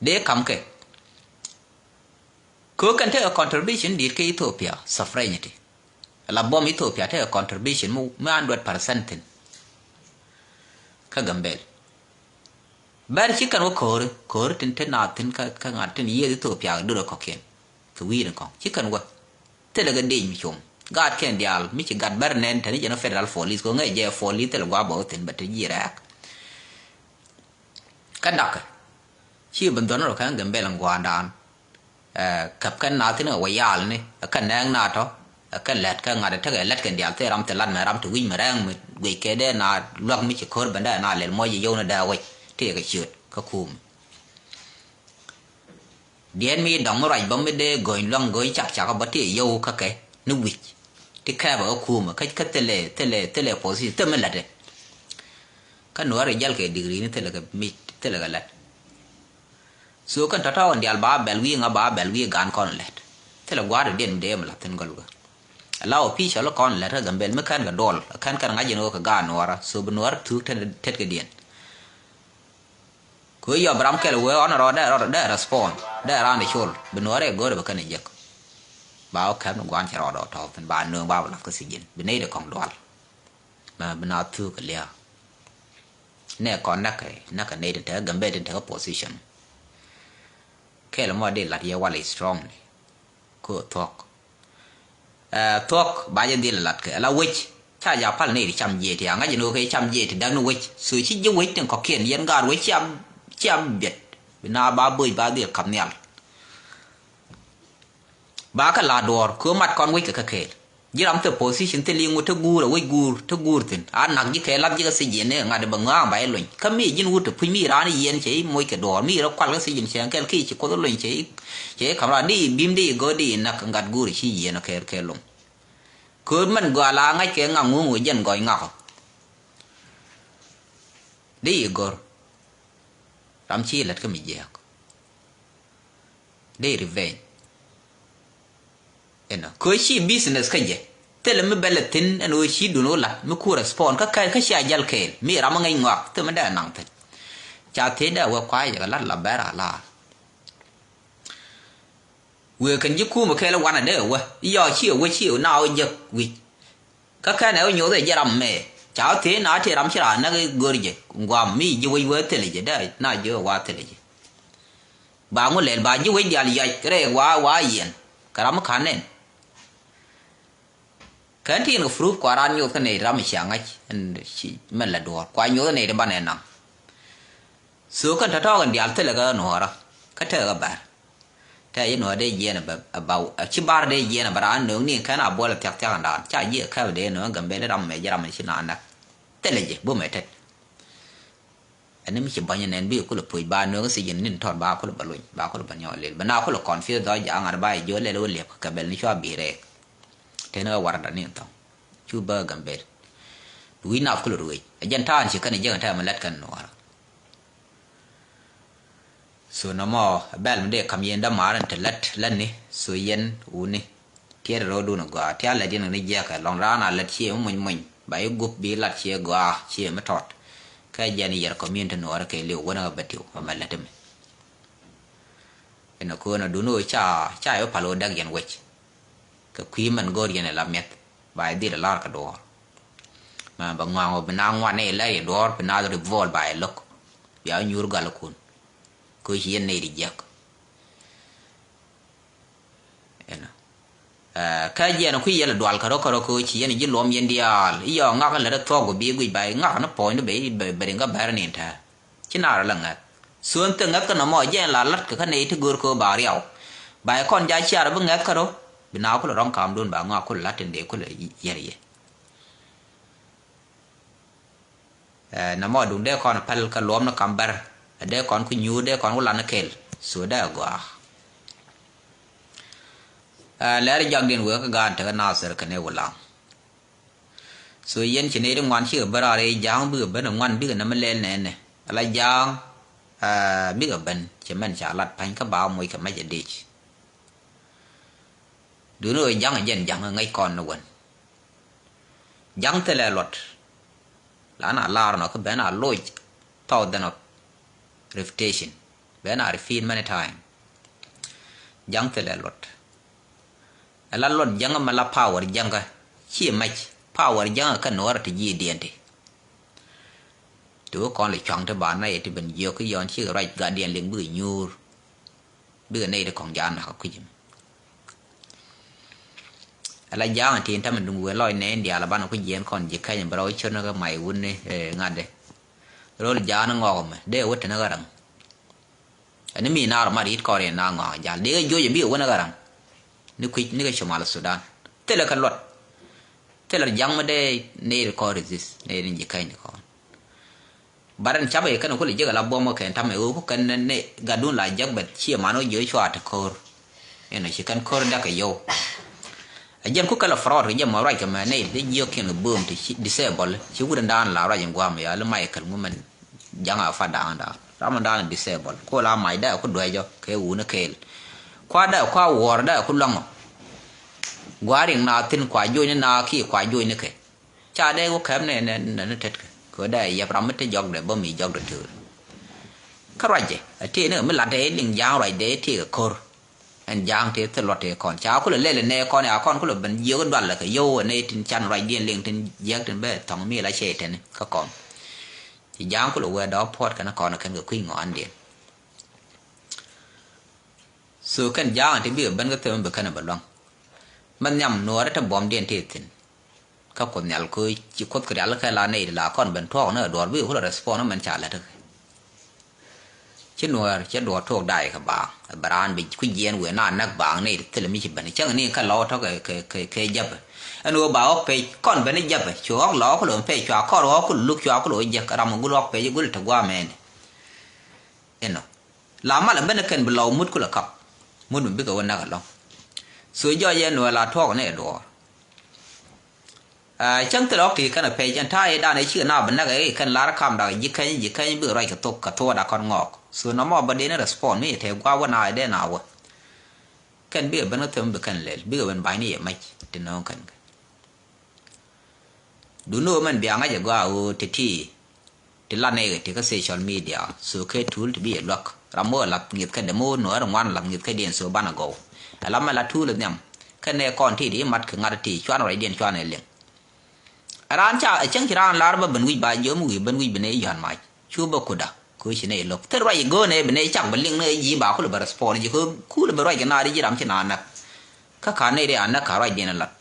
Dee kam kɛ. Kö kɛn tekɛ contribution dit kä Ethiopia sovereignty. La buɔm Ethiopia tekɛ contribution mi, mi hundred percent thin. Kä Gambel. Bɛr ci kɛn wä ko̱ri, ko̱ri tin te na thin kä, kä ŋa̱t tin yieth Ethiopia durɛ kɔkiɛn. Kɛ wi̱i̱ ni kɔŋ. Ci kɛn wä. Thilɛ kɛ dec mi com. Gaat kɛn diaal, mi ci gat bɛr nɛn, tɛn i̱ jɛn ɔ federal police, kɛ ŋäc jɛ police, thilɛ gua̱a̱ bä wä thin, bɛ te ji̱ rɛɛk. Kä dakä. Ci ben dhɔn rɔ kɛn Gambel ŋuandan. Ɛ, käp kɛn na thin ɛ wä yal ni, ɛ kɛn nɛɛŋ na tɔ, ɛ kɛn lɛt kɛ ŋa̱t ɛ tekɛ lɛt kɛn diaal thil ram thil lat mɛ ram ti wi̱c mɛ rɛɛŋ mi guic kɛ dee na luäk mi ci ko̱r ben dee na lɛl muɔc i̱ yio̱w ni dee wec, ti kɛ ciöt, kä kum. Diɛn mi dɔŋ mi ruac bä mi dee go̱ny luäŋ go̱ny cak cak bä ti yio̱w kä kɛ, ni wi̱c. Ti kɛɛpɛ kä kumɛ, kä, kä thilɛ, thilɛ, thilɛ position, thilɛ mi lätɛ. Kä nuɔ̱ɔ̱r i̱ jäl kɛ digri ni thilɛ kɛ mic, thilɛ kɛ lät. So kɛn tɔ̱tɔ̱ kɛn diaal ba bɛl wi̱i̱ ŋa ba bɛl wi̱i̱ gan kɔn lɛt. Thilɛ gua̱a̱r i̱ diɛn mi dee mi la̱th thi̱n gɔl wä. Ala official kɔn lɛt kä Gambel mi kɛn kɛ duɔl, kɛn kɛn ŋa̱c in ɣöö kɛ gaat nuɔɔrä, so bi nuɔɔr thuuk tet, tet kɛ diɛn. Kɛ ɣöö yɔp ram kɛl wee ɣɔn rɔ dee, rɔ dee respond, dee raan i̱ col, bi nuɔɔr i̱ go̱o̱r bi kɛn i̱ jek. Ba wä kɛp ni gua̱a̱n cɛ rɔɔdɔ tɔ̱ɔ̱k thi̱n, ba nööŋ ba wä la̱th kä sijin, bi nɛy di kɔŋ dual. Mɛ bi na thuuk kɛ lia̱a̱. Nɛ kɔn näkɛ, näkɛ nɛy tin tekɛ Gambel tin tekɛ position. Kɛl mɔ di lat yɛ wal strongly. Ko thuɔ̱k. Ɛ, thuɔ̱k ba jɛ dhil lat kɛ la wec. Ca ja pal nɛy ti cam jiɛc ti a ŋa̱c ni wä kɛ cam jiɛc ti däk ni wec. So ci ji̱ wec tin kɔ̱kiɛn yɛn gaat wec cia, cia biɛt. Bi na ba boc ba dhil kap nhial. Ba kä la duɔ̱ɔ̱r kɛ mat kɔn wec kɛ kä kɛɛl. Ji̱ ram thil position thil iŋu te guur a wec guur te guur thi̱n a nak ji̱ kɛ lath ji̱ kä thiec jiɛn ni ŋa̱t bɛ ŋɔaŋ ba i̱ lony. Kä mi ji̱n wut te puc mi raan i̱ yiɛn cɛ i̱ moc kɛ duɔ̱ɔ̱r mi rɔ kual kä thiec jiɛn cɛ kɛl ki ci kuoth i̱ lony cɛ i̱, cɛ i̱ ka̱m raan di i̱ bim di i̱ go̱o̱r di i̱ nak ŋa̱t guur ci yiɛn kɛɛl kɛɛl loŋ. Kööt mɛn gɔaa la ŋa̱c kɛ ŋa̱k ŋuŋ wee jɛn gɔc ŋa̱k ɔ. Di i̱ go̱r ram ci lät kä mi jiääk. Dee revenge. Inɔ kɛ ɣöö ci business kä jɛ thilɛ mi bɛlɛ thi̱n ɛn ɣöö ci duun ɣöö la̱t mi ku respond kä kɛ kä cia jäl kɛɛl mi ram mi ŋäc ŋɔak thilɛ mi dee naŋ thi̱n. Ca thiec dee wee kuay jɛ kɛ la̱t la bɛr a la̱a̱r. Wëë kɛn ji̱ kuumä kɛɛl wanɛ dee wä i̱ yɔɔ ci ɛ wä ci ɛ na wä jek wi̱c. Kä kɛnɛ wä nyoth ɛ jɛ ram mɛ ca wä thiec na ti ram ci raan näk i̱ gör jɛ ŋuam mi ji̱ wec wee thilɛ jɛ dee na ji̱ wä wa thilɛ jɛ. Ba ŋu lɛl ba ji̱ wec diaal yac rɛɛk wa wa yiɛn kɛ ram mi ka̱n nɛn. Kɛn ti in kɛ proof kua raan nyoth kä nɛy ram mi cia ŋa̱c ɛn ci mɛn la duɔ̱ɔ̱r kua nyoth kä nɛy ti banɛ naŋ. So kɛn tɔ̱tɔ̱ kɛn diaal thilɛ kɛ nuɔɔrä kä tekɛ kɛ bär. Tɛ ji̱ nuɔɔr dee jiɛn ɛ bä ɛ ba ci bar dee jiɛn ɛ bä raan nööŋ ni kɛn a buɔl ɛ thia̱k thia̱k ɛn daan ca ji̱ ɛ kɛp dee nööŋ Gambɛl ram mɛ ji̱ ram mɛ ci naan näk. Thilɛ ji̱ bumɛ tet. Ɛn ni mi ci bäny nɛn bi kulɛ puc ba nööŋ thiec in nin tɔt ba kulɛ bä luny ba kulɛ bä nyɔk lil bä na kulɛ confuse dhɔ ja̱a̱ŋ ar ba i̱ jiö lɛl wä liɛp kɛ bɛl ni cua bi rɛɛk. Teni wä warda ni thɔŋ cu bä Gambɛl. Wi̱i̱ nath kulɛ ruëëc ɛ jɛn ta̱a̱n ci kɛn ɛ jiäk ɛn tɛmɛ lät kɛn nuɔɔrä. So nɔmɔ bɛl mi dee kam yɛn dämaar in te lät lätni so yɛn wuni. Tiɛt rɔɔdun gɔaa tiat lät yɛn kɛ ni jiɛkɛ lɔŋ raan a lät ciɛ mi muny muny ba i̱ gup bi lat ciɛ gɔaa ciɛ mi tɔt. Kɛ jɛn yɛr community nuɔɔrä kɛ liw wänä kɛ bɛ tiw mɛ lät mi. Inɔ köönä dun ɣöö ca ca i̱ wä pal ɣöö däk yɛn wec. Kɛ kui̱ mɛn go̱o̱r yɛn ɛ la miɛth ba i̱ dhil ɛ la̱r kɛ duɔɔr. Ma bɛ ŋɔaŋ ɔ bi na ŋuan ni lɛ i̱ duɔ̱ɔ̱r bi na revolt ba i̱ lo̱k. Bia nyuur gal kun. Kö ci yɛn nɛy di jiäk. Ɛnɔ. Ɛ, kä jiɛn kui̱ yɛl dual kärɔ kärɔ kö ci yɛn ji̱ luɔm yɛn diaal. I̱ yɔ ŋak lät ɛ thuɔ̱k gu bi guic ba i̱ ŋak ni puɔ̱ny ni bɛ i̱ bɛ, bɛ riŋ kä bɛr ni tɛ. Ci naar lɛ ŋäth. Thuɔ̱n thil ŋäth kä nɔmɔ jɛn la la̱t kɛ kä nɛy ti gör kö ba riaw. Ba i̱ kɔn ja ciar bi ŋäth kärɔ. Bi na kulɛ rɔ̱ŋ kamdun ba ŋak kulɛ la̱t tin dee kulɛ yɛr yɛ. Ɛ, nɔmɔ duŋ dee kɔn päl kä luɔm ni kam bär. Ɛ dee kɔn ku nyuur dee kɔn ku lan ni kel. So dee gɔaa. Ɛ, lɛr jak din wee kä gaan tekä Nasir kɛnɛ Wulaŋ. So yɛn ci nɛy ti ŋuan cikɛ bä raar i̱ ja̱a̱ŋ bikɛ ben ŋuan bikɛ nɛmɛ lɛl nɛɛnɛ. Ala ja̱a̱ŋ, ɛ, bikɛ ben cɛ mɛn ca lat pa̱ny kä ba moc kɛ mɛc ɛ dec. Duuni ɣöö ja̱ŋ ɛ jɛn ja̱ŋ ɛ ŋäc kɔn ni wän. Ja̱ŋ thilɛ luɔt. La na lar nɔ kä ben a loc thousand of repetition. Ben a repeat many time. Ja̱ŋ thilɛ luɔt. Ɛ la luɔt ja̱ŋ mɛ la power ja̱ŋ kä. Ci mac power ja̱ŋ kä nuɔr ti ji̱ diɛn ti. Ti wä kɔn lɛ cuaŋ ti ba nɛy ti ben jiök kä yɔn ci ruac gat diɛn liŋ bikɛ nyuur. Bikɛ nɛy ti kɔŋ ja̱a̱n nakä kui̱c mi. Ala ja̱a̱ŋ tin tamɛ duŋ wëë lɔc nɛy in diaal a banɛ kui̱ jiɛn kɔn ji̱ kɛny bɛ rɔ cör ni kä may wun ni, eh, ŋa̱t de. Rol ja̱a̱n ŋɔk mɛ dee wä te ni ɣä räŋ. Ɛn ni mi naar mat yit kɔn riɛn na ŋɔak jal dee kɛ joc ɛ bikɛ wä ni ɣä räŋ. Ni kui̱c ni kɛ Cumal Sudan thilɛ kɛ luɔt. Thilɛ ja̱a̱ŋ mɛ dee nɛy ti kɔn resist nɛy ti ji̱ kɛny ti kɔn. Barɛn capɛ kɛn kulɛ jek ala buɔm kɛ kɛn tamɛ ɣöö ku kɛn ni gatdun la jek bɛt ciɛ man wä jiö cua te ko̱r. Inɔ ci kɛn ko̱r däk kɛ yɔw. A jɛn ku kɛl a fraud kɛ jɛ mɔ ruac kɛ mɛ nɛy dee jiök kiɛn kɛ boom ti disable ci wut in daan la ruac in guam ya li Michael ŋu mɛn jaŋ a fat daan daan ram in daan disable ku la mac dee ku duɛcɔ kɛ wuni kɛɛl. Kua dee kua wuɔr dee ku luaŋɔ. Gua̱a̱r in na thin kua joc ni na ki kua joc ni kɛ. Ca dee wä kɛm nɛ nɛ nɛ ni tetkɛ kɛ wä dee yɛp ram mi te jɔkdɛ bä mi jɔkdɛ töör. Kä ruacdɛ a tëë ni mi lat dee liŋ ja̱a̱ŋ ruacdɛ tëë kɛ ko̱r. Ɛn ja̱a̱ŋ tëë thil luɔt tëë kɔn ca kulɛ lɛl nɛ kɔn ya kɔn kulɛ ben jiök dual lɛ kɛ yio̱w ɛ nɛ tin can ruacdiɛn liŋ tin jiäk tin bɛ thɔŋ mi la cɛ tɛni kä kɔn. Ci ja̱a̱ŋ kulɛ wee dɔɔp puɔt kɛn kɔn kɛn kɛ kui̱ ŋɔaandiɛn. So kɛn ja̱a̱ŋ ti bikɛ ben kä themɛ bi kɛn bɛ luaŋ. Mɛ nhiam nuɔɔrɛ te buɔmdiɛn ti thi̱n. Kä Kuoth Nhial kä ci Kuoth kɛ rial kɛ la nɛy ti la kɔn ben tuɔɔk ni ɛ duɔɔr bikɛ kulɛ respond mɛn ca lät kɛ. Ci nuɔɔr cɛ duɔɔr tuɔɔk da̱a̱c kɛ baaŋ ɛ bɛ raan bi kui̱ jiɛɛn wëë na näk baaŋ nɛy ti thilɛ mi ci ben cäŋ ni kä lɔw tɔ̱ kɛ kɛ kɛ jäpɛ. Ɛn ɣöö ba ɣɔk pec kɔn ben i̱ jäpɛ cu ɣɔk lɔw kulɛ pec cua kɔr ɣɔk kulɛ luk cua kulɛ wä jek ram ɛ gul ɣɔk pec gul te guamɛni. Inɔ la mal a ben kɛn bi lɔw mut kulɛ kap. Mut mi bikɛ wä näk alɔŋ. So jɔc yɛ nuɛ la tuɔk ni ɛ duɔɔr. Cäŋ thil ɔk ti kɛn a pec ɛn ta̱a̱ i̱ dan ɛ cikɛ na bi näk ɛ kɛn lar kam dak ji̱ kɛny ji̱ kɛny bikɛ ruac kɛ thok kɛ thuɔɔk dak kɔn ŋɔɔk. So nɔmɔ bä dee ni respond mi tɛ gua̱a̱ wä na ɛ dee na wä. Kɛn bikɛ ben kä them bi kɛn lɛl bikɛ ben ba̱ny ni yɛ mɛc ti nööŋ kɛn kɛ. Duni ɣöö mɛn bia ŋa̱c ɛ gɔaa ɣöö ti̱ti̱ ti la nɛy kɛ ti kä social media so kɛ tuul ti bi yɛ luäk ram mi ɣöö lath ŋi̱th kä dee mi ɣöö nuɔ̱ɔ̱r ŋuan lath ŋi̱th kä diɛn so banɛ gɔw. Ɛ la mɛn la tuul ɛ nhiam kä nɛy kɔn ti di i̱ mat kɛ ŋa̱t ti cuan ruacdiɛn cuan ɛ liŋ. Ɛ raan ca ɛ cäŋ ci raan lar bä ben wi̱c ba jiɔm wi̱i̱ ben wi̱c bi nɛy yɔ̱a̱n mac cu bä kuda kɛ ɣöö ci nɛy lo̱k thil ruac i̱ go̱o̱r nɛy bi nɛy cak bä liŋ nɛy ji̱ ba kulɛ bä respond ji̱ kɛ kulɛ bä ruac kɛ naar ji̱ ram ci naan näk. Kä ka nɛy ri a näk ka ruacdiɛn ɛ lath.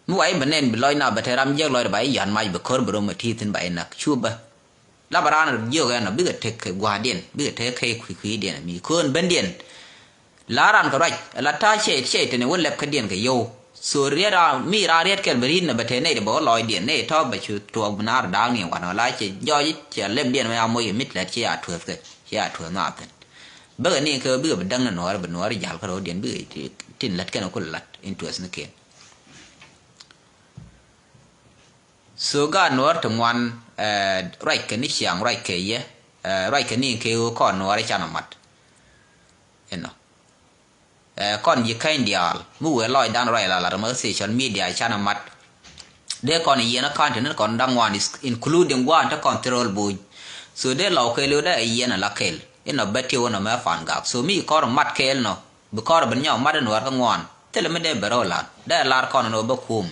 Mi wa i̱ bɛ nɛn bi lɔc na bɛ te ram jiɛk lɔc ba i̱ yan mac bɛ kör bɛ rom ɛ ti thin ba i̱ nak cu bä. La bɛ raan jiök ɛn ɔ bikɛ tek kɛ gua̱a̱diɛn bikɛ tek kɛ kui̱ kui̱diɛn mi köön bendiɛn. La raan kɛ ruac la ta̱a̱ cɛy cɛy tini wä lɛp kädiɛn kɛ yio̱w. So riɛt a mi raan riɛt kɛl bɛ ri̱t nɛ bɛ te nɛy ti bɛ wä lɔcdiɛn nɛy tɔ̱ bɛ cu tuɔɔk bi naar da̱a̱k ni wan ɔ la cɛ jɔɔc cɛ lɛpdiɛn mɛ a moc ɛ mit lɛt ci a tueeth kɛ ci a tueeth na thin. Bäkɛ ni kɛ bikɛ bi däŋ ni nuɔɔr bi nuɔɔr jal kä ro̱o̱diɛn bikɛ tin lät kɛn ku lät in tueeth ni ken. So gaat nuɔɔr ti ŋuan, eh, ruac kɛ ni ciaŋ ruac kɛ yɛ, eh, ruac kɛ ni kɛ ɣöö kɔn nuɔɔr i̱ canɛ mat. Inɔ. Eh, kɔn ji̱ käny diaal mi wëë lɔcdan ruac la lat mɛ social media canɛ mat. Dee kɔn yiɛn ɛ ka̱n ti ni kɔn da̱ŋ ŋuan is including gua̱a̱n te kɔn thirol buny. So dee lɔw kɛ liw dee ɛ yiɛn ɛ la kɛl inɔ bɛ tiw inɔ mɛ fan gak so mi kɔr mat kɛl nɔ. Bi kɔr ben nyɔk mat in wär kä ŋuan thilɛ mi dee ben rɔ lat dee lar kɔn in wä bä kum.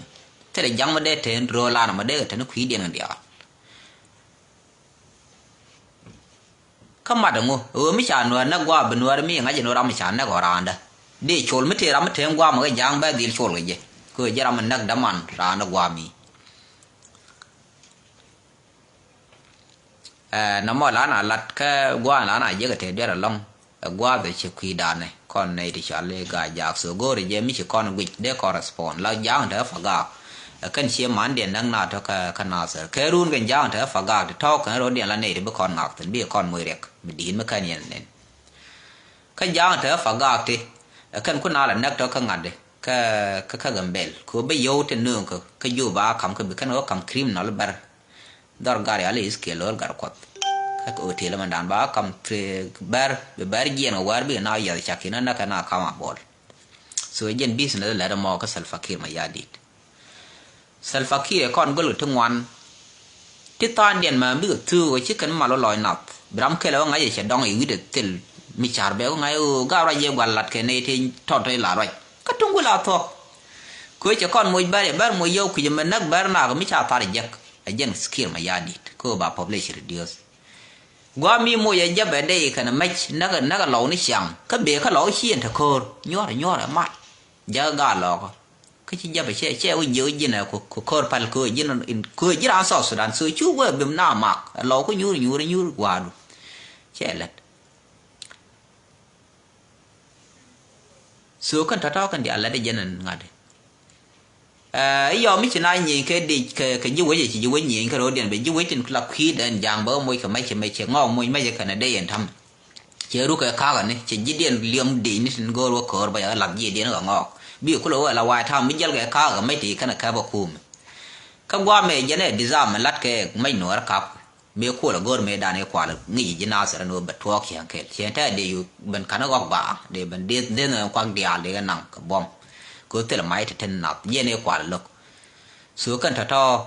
Thilɛ ja̱ŋ mi dee te ro̱o̱ lan mi dee kɛ te ni kui̱diɛn kɛ diaal. Kä mat ɛŋu ɣöö mi ca nuäär näk gua̱a̱ bi nuäär mi ŋa̱c ɛn ɣöö ram mi ca näk ɣɔ̱ raandä. Dee col mi tëë ram mi te gua̱a̱ mi kɛ ja̱a̱ŋ bɛ dhil col kɛ jɛ. Kɛ ɣöö jɛ ram mi näk däman raandä gua̱a̱ mi. Ɛ, nɔmɔ la na lat kä gua̱a̱ la na jek ɛ te duer ɛlɔ̱ŋ. Ɛ gua̱a̱th ɛ ci kui̱dan ɛ kɔn nɛy ti cɔal i̱ Gaa Jaak. So go̱o̱rɛ jɛ mi ci kɔn guic dee kɔn respond la ja̱a̱ŋ te Fagaak. Ɛ kɛn cie mandiɛn näk na tɔ̱ kä, kä Nasir. Kɛ run kɛn ja̱a̱ŋ te Fagaak ti tɔ̱ kɛn ro̱diɛn la nɛy ti bi kɔn ŋak thi̱n bi kɔn moc riɛk mi di̱i̱t mi kɛn yɛn nɛn. Kä ja̱a̱ŋ te Fagaak ti ɛ kɛn kun a la näk tɔ̱ kä ŋa̱t kä, kä, kä Gambel. Kɛ ɣöö bä yio̱w tin nööŋ kä, kä Juba a ka̱m kä bi kɛn ɣöö ka̱m criminal bɛr. Dhɔr gar yal i̱ Ezekiel ɣöl gar kuɔth. Kä kɛ hotel mɛndan ba kam tri bɛr, bi bɛr jiɛn kɛ wɛr bi na yɛth cak in na kɛ na kam a bol. So jɛn business lɛt mɔ kä Salva Kiir Mayardit. Salva Kiir ɛ kɔn göl kɛ ti ŋuan. Ti tha̱a̱ŋdiɛn mɛ bikɛ thuk ɛ ci kɛn mal wä lɔc nath. Bi ram kɛl ɛ wä ŋa̱c ɛ cɛ dɔŋ i̱ wi̱cdɛ thil mi ca̱r bɛ wä ŋa̱c ɛ ɣöö gar ruac yɛ gua̱l lat kɛ nɛy ti tɔt tɔc la ruac. Kä tuŋ guil a thuɔ̱k. Kɛ cɛ kɔn moc bɛr yɛ bɛr moc yio̱w kui̱c ɛmɛ näk bɛr nak mi ca thar jek. Ɛ jɛn Kiir Mayardit kɛ ɣöö ba population reduce. Gua̱a̱ mi moc ɛ jäpɛ dee kɛn mɛc näk näk lɔw ni ciaŋ kä bee kä lɔw ci ɛn te ko̱o̱r nyuɔ̱r nyuɔ̱r ɛ mat. Jäk gaa lɔɔkä kä ci jäpɛ cɛ cɛ wä jiök ji̱n ɛ ku ko̱o̱r päl köö ji̱n köö ji̱ raan South Sudan so cu wee bim na mak ɛ lɔw kä nyuur nyuur nyuur gua̱a̱du. Cɛ lät. So kɛn tɔ̱tɔ̱ kɛn diaal lät ɛ jɛn ɛn ŋa̱t. Ɛ yɔm mi ci na nyieny kɛ dic kɛ, kɛ ji̱ wec ɛ ci ji̱ wec nyieny kɛ ro̱diɛn bɛ ji̱ wec tin la kui̱dɛn ja̱a̱ŋ bɛ wä moc kɛ mɛc kɛ mɛc cɛ ŋɔɔk moc mɛc kɛn ɛ dee yɛn ta̱mɛ. Cɛ ruk kɛ ka̱a̱k ɛni cɛ ji̱diɛn liɛm dic ni tin go̱o̱r wä köör bä yɛ lath jiɛdiɛn kɛ ŋɔɔk. Bi kulɛ wä la wa̱a̱ ta̱a̱m mi jäl kɛ ka̱a̱k kɛ mɛc ti kɛn ɛ kɛp ɛ kuumɛ. Kä gua̱a̱mɛ jɛn ɛ disarm ɛ la̱t kɛ mɛc nuɔɔr kap. Mëë kuɔl a go̱r mëë dan i̱ kual ŋi̱c ji̱ Nasir ɛn ɣöö bɛ tuɔɔk cieŋ kɛl cieŋ tɛ̈ dee yu ben ka̱n ɣɔk baaŋ dee ben dhieth dhieth ɛn kuak diaal dee kɛ naŋ kɛ buɔ̱m. Kɛ ɣöö thil mac te ten nath jiɛn i̱ kual lo̱k. So kɛn tɔ̱tɔ̱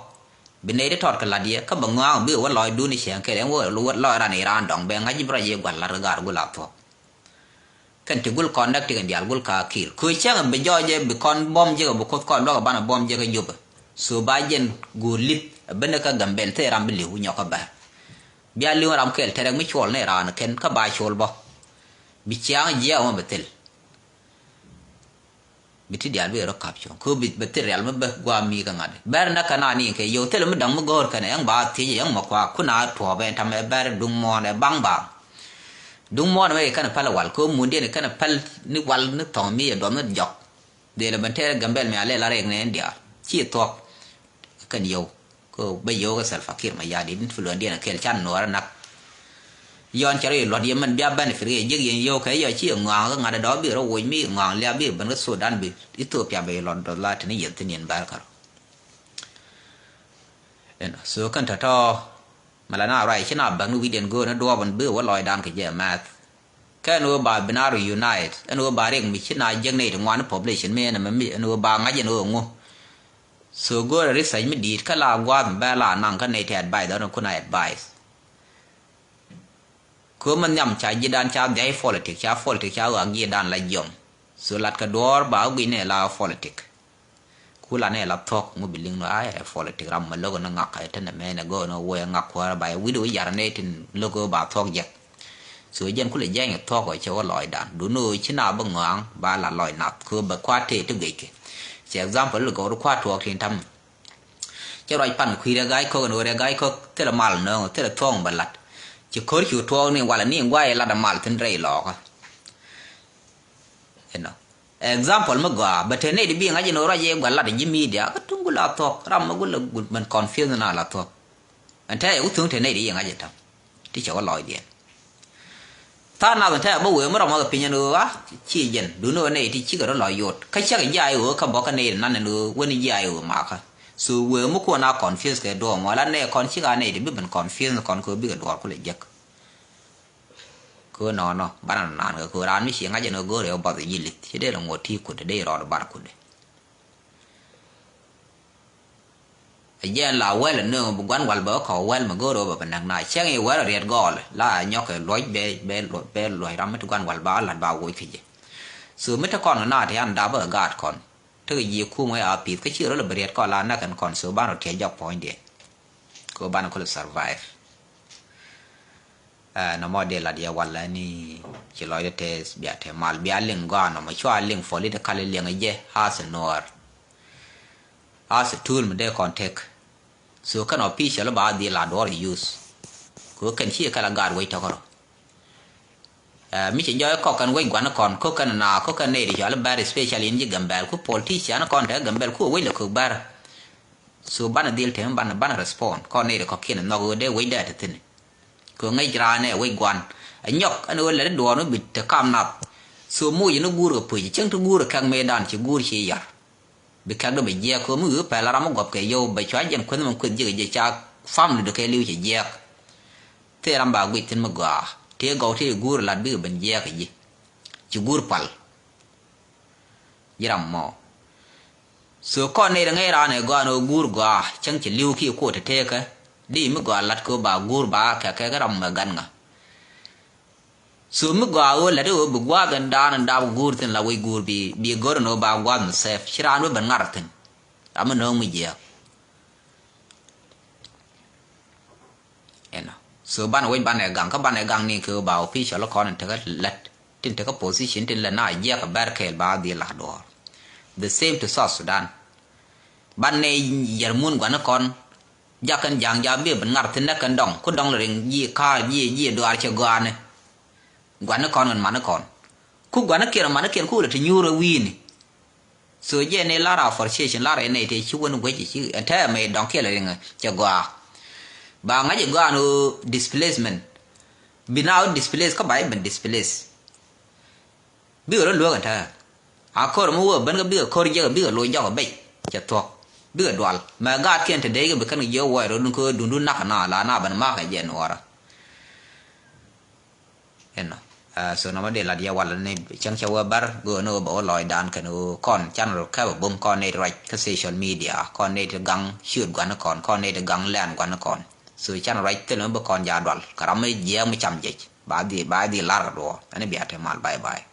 bi nɛy ti tɔt kɛ la̱t yɛ kä bɛ ŋɔaŋ bikɛ wä lɔcdun i̱ cieŋ kɛl ɛn wä lɔc ran i̱ raan dɔ̱ŋ bɛ ŋa̱c ji̱ bi rɔc i̱ gua̱l la̱t kɛ gaat gul a thuɔ̱k. Kɛn ti gul kɔn näk ti kɛn diaal gul ka Kiir. Kö cäŋ bi jɔɔcɛ bi kɔn buɔ̱m jek bi kuoth kɔn luäk banɛ buɔ̱m jek Jubɛ. So ba jɛn go̱o̱r li̱th a ben kä Gambel thil ram bi li̱w nyɔk kä bɛr. Bia li̱w ram kɛl tɛrɛk mi cuɔl ni raan kɛn kä ba cuɔl bä. Bi ciaŋ jiɛk mɔ bi thil. Bi ti diaal bi rɔ kap cuɔ̱ŋ. Kö bi, bi thil rial mi bä guam mi kä ŋa̱t. Bɛr nä kɛ na ni kɛ yio̱w thil mi dɔ̱ŋ mi go̱o̱r kɛn ɛŋ ba thiec ɛŋ mɔ kua kuna tuɔɔp ɛn tam ɛ bɛr duŋ muɔ̱ɔ̱n ɛ baŋ ba. Duŋ muɔ̱ɔ̱n mɛ kɛn päl wal kö mundiɛn kɛn päl ni wal ni thɔŋ mi ɛ duɔth ni jɔk. Dhilɛ ben tɛɛr Gambel mi a lɛ la rɛk ni ɛn diaal ci thuɔk. Kɛn yio̱w kö bä yio̱w kɛ Salva Kiir Mayardit ni fi luɔndiɛn kɛl can nuɔɔr nak. Yɔn cɛ rɔ yɛ luɔt yɛ mɛn bia benefit kɛ yɛ jiäk yɛn yio̱w kɛ yɔ ci yɛ ŋɔaŋ kɛ ŋa̱t ɛ dɔɔ bi rɔ woc mi ŋɔaŋ liap bi ben kä Sudan bi Ethiopia bɛ yɛ luɔt dɔth la tini yɛ thin yɛn bär kärɔ. Ɛnɔ so kɛn tɔ̱tɔ̱. Mɛ la na ruac ci na bäk ni wi̱cdiɛn go̱o̱r ni duɔɔp ɛn bi wä lɔcdan kɛ jɛ mɛth. Kɛ ɛn ɣöö ba bi na reunite ɛn ɣöö ba riɛk mi ci na jiäk nɛy ti ŋuan ni population mi ɛn ɛmɛ mi ɛn ɣöö ba ŋa̱c ɛn ɣöö ŋu. So go̱o̱rɛ research mi di̱i̱t kä la gua̱a̱th mi bɛ la naŋ kä nɛy ti advice dɔ̱r ni kun a advice. Kö ma nhiam ca ji̱dan ca dhia̱c politik ca politik ca ɣɔak ji̱dan la jiɔm. So lat kɛ duɔ̱ɔ̱r ba wä guic ni la politik. Ku la ni la thuɔ̱k ŋu bi liŋ ni a ɛ politik ram ma lo̱k ni ŋak ɛ tɛn ɛmɛ ni go̱o̱r ni wee ŋak kuäär ba ɛ wi̱d wä yar ni tin lo̱k ba thuɔ̱k jɛ. So jɛn kulɛ jɛny thuɔ̱k ɛ cɛ wä lɔcdan duni ɣöö ci na bi ŋɔaŋ ba la lɔc nath kö bɛ kua̱r tëë ti guic kɛ. Cɛ example gɔw ri kua̱r tuɔɔk tin tam. Cɛ ruac pan kui̱ rɛ ga̱a̱c kök ɛn ɣöö rɛ ga̱a̱c kök thilɛ mal nööŋ thilɛ thuɔ̱ɔ̱ŋ bɛ la̱t. Ci ko̱r cu tuɔɔk ni walɛ ni gua̱a̱c ɛ lat ɛ mal thi̱n rɛy lɔɔkä. Inɔ example mi gɔaa bɛ te nɛy di bi ŋa̱c ɛn ɣöö ruac ɛ gua̱l lat ɛ ji̱ media kä tuŋ gul a thuɔ̱k ram mi gul ɛ gul ben confuse na la thuɔ̱k. Ɛn te ɛ ku thuŋ te nɛy di yɛ ŋa̱c ɛ ta̱m ti cɛ wä lɔcdiɛn. Tha̱a̱ŋ nath ɛn tɛ̈ bä wëë mi rɔm ɣä kɛ piny ɛn ɣöö a ci jɛn duundɛ ɣöö nɛy ti cikɛ rɔ lɔ yot kä cäkɛ ji̱ a i̱ ɣöö kä bɔ̱kä nɛy nan ɛn ɣöö wen ji̱ a i̱ ɣöö makä. So wëë mi kuɔn a confuse kɛ duɔɔm wala nɛy kɔn cik a nɛy ti bi ben confuse kɔn kɛ ɣöö bikɛ duɔɔr kulɛ jek. Kɛ ɣöö nɔnɔ banɛ nɔ naan kɛ kɛ ɣöö raan mi ci ŋa̱c ɛn ɣöö go̱o̱rɛ ɣöö bath ji̱ li̱th ci dee rɔ ŋuɔ̱t ti kutdɛ dee rɔɔd bar kutdɛ. Ɛ jɛn la wäl ɛ nööŋ bi gua̱n wal bɛ wä kɔk wäl mi go̱o̱r ɣöö bɛ bɛ näk na cäŋ i̱ wäl riɛt gɔɔl la nyɔk kɛ luɔc bɛ bɛ luɔc bɛ luɔc ram mi ti gua̱n wal ba lat ba woc kɛ jɛ. So mi te kɔn kɛ na ti an dap ɛ gaat kɔn ti Kɛ ji̱ kum wee a pith kä ci rɔ lɛ bɛ riɛt kɔn la näk ɛn kɔn, so banɛ rɔ tiɛc jɔk puɔ̱nydiɛn. Kɛ banɛ kulɛ survive. Ɛ, nɔmɔ dee lat yɛ walɛ ni ci lɔcdä tɛth bia te mal bia liŋ gɔaa nɔmɔ cua liŋ political liŋ jɛ as a Nuɔɔr. As a tool mi dee kɔn tek. So kɛn official ba dhil a duɔr use. Kɛ kɛn ci kɛ la gaat wec tɔkɔrɔ. Ɛ, mi ci jɔɔc kɔk kɛn wec gua̱n kɔn, kɔk kɛn na, kɔk kɛn nɛy ti cɔal bär, especially in ji̱ Gambɛl, ku politician kɔn te Gambɛl, ku wec lɛ kök bär. So banɛ dhil te banɛ, banɛ respond kɔn nɛy ti kɔ̱kiɛn nhɔk ɣöö dee wec dee te thi̱n. Kɛ ŋäc raan ɛ wec gua̱n. Ɛ nyɔk ɛn ɣöö lɛ ti duɔɔn mi bi te kam nath. So moc ni guur kɛ puc, cieŋ ti guur kɛ kɛk mëëdan ci guur ci yar. Bi kɛk dee bɛ jiɛɛk kɛ mi wi̱i̱ pɛl ram mi guɔp kɛ yio̱w bɛ cua jɛn kueth mi kueth ji̱ kɛ ji̱ ca family dee kɛ li̱w cɛ jiɛɛk. Thil ram ba guic thi̱n mi gɔaa tëë gɔw tëë guur lat bikɛ ben jiɛɛk kɛ ji̱. Ci guur pal. Ji̱ ram mɔ. So kɔn nɛy ri ŋäc raan ɛ gɔaa ni ɣöö guur gɔaa cäŋ ci li̱w kiɛ kuɔt te teekä. Di mi gɔaa lat kɛ ɣöö ba guur ba kɛ kɛ ram mɛ gat ŋa. So mi gɔaa ɣöö lät i̱ ɣöö bi gua̱a̱th in daan in dap guur thi̱n la wec guur bi, bi go̱r in ɣöö ba gua̱a̱th mi sɛp ci raan wee ben ŋa̱r thi̱n. Ram mi nööŋ mi jiääk. Inɔ. So banɛ wec banɛ gaŋ, kä banɛ gaŋ ni kɛ ɣöö ba official kɔn in tekä lät, tin tekä position, tin lät na jiääk a bɛr kɛɛl ba dhil la duɔ̱ɔ̱r. The same to South Sudan. Banɛ yɛr mun gua̱n kɔn, jakɛn ja̱a̱ŋ ja̱a̱ bi ben ŋa̱r thi̱n nɛ kɛn dɔŋ, ku dɔŋ lɛ riŋ ji̱ ka̱a̱r ji̱, ji̱ duaar cɛ gɔaani. Gua̱n kɔn ɣän man kɔn. Ku gua̱n kiɛn man kiɛn ku lɛ ti nyuur ɛ wi̱i̱ni. So jɛ ni lar appreciation lar ɛ nɛy tëë ci wän guec ci ɛn tɛɛ mɛ dɔŋ kiɛl riŋ cɛ gɔaa. Ba ŋa̱c ɛ gɔaa ni ɣöö displacement. Bi na ɣöö displace kä ba i̱ ben displace. Bikɛ rɔ luäk ɛn tɛɛ. A ko̱r mi wä ben kä bikɛ ko̱r jiäk bikɛ loc jɔk ɛ bec cɛ thuɔ̱k. Bikɛ dual mɛ gaatkiɛn te dee kɛ bi kɛn kɛ jiök wuɔc rɔ dun kä dundun nak na la na ben makɛ jɛ nuɔɔrä. Inɔ. So nɔmɔ dee lat yɛ wal ni cäŋ cɛ wä bär go̱o̱n wä bɛ wä lɔcdan kɛn wä kɔn can rɔ kɛpɛ bum kɔn nɛy ti ruac kä social media kɔn nɛy ti gaŋ ciöt gua̱n kɔn kɔn nɛy ti gaŋ lɛn gua̱n kɔn. So can ruac thil mi bi kɔn ja dual kɛ ram mi jiɛɛk mi cam jec ba dhi ba dhi lar kɛ duɔɔ ɛn bia te mal bye bye.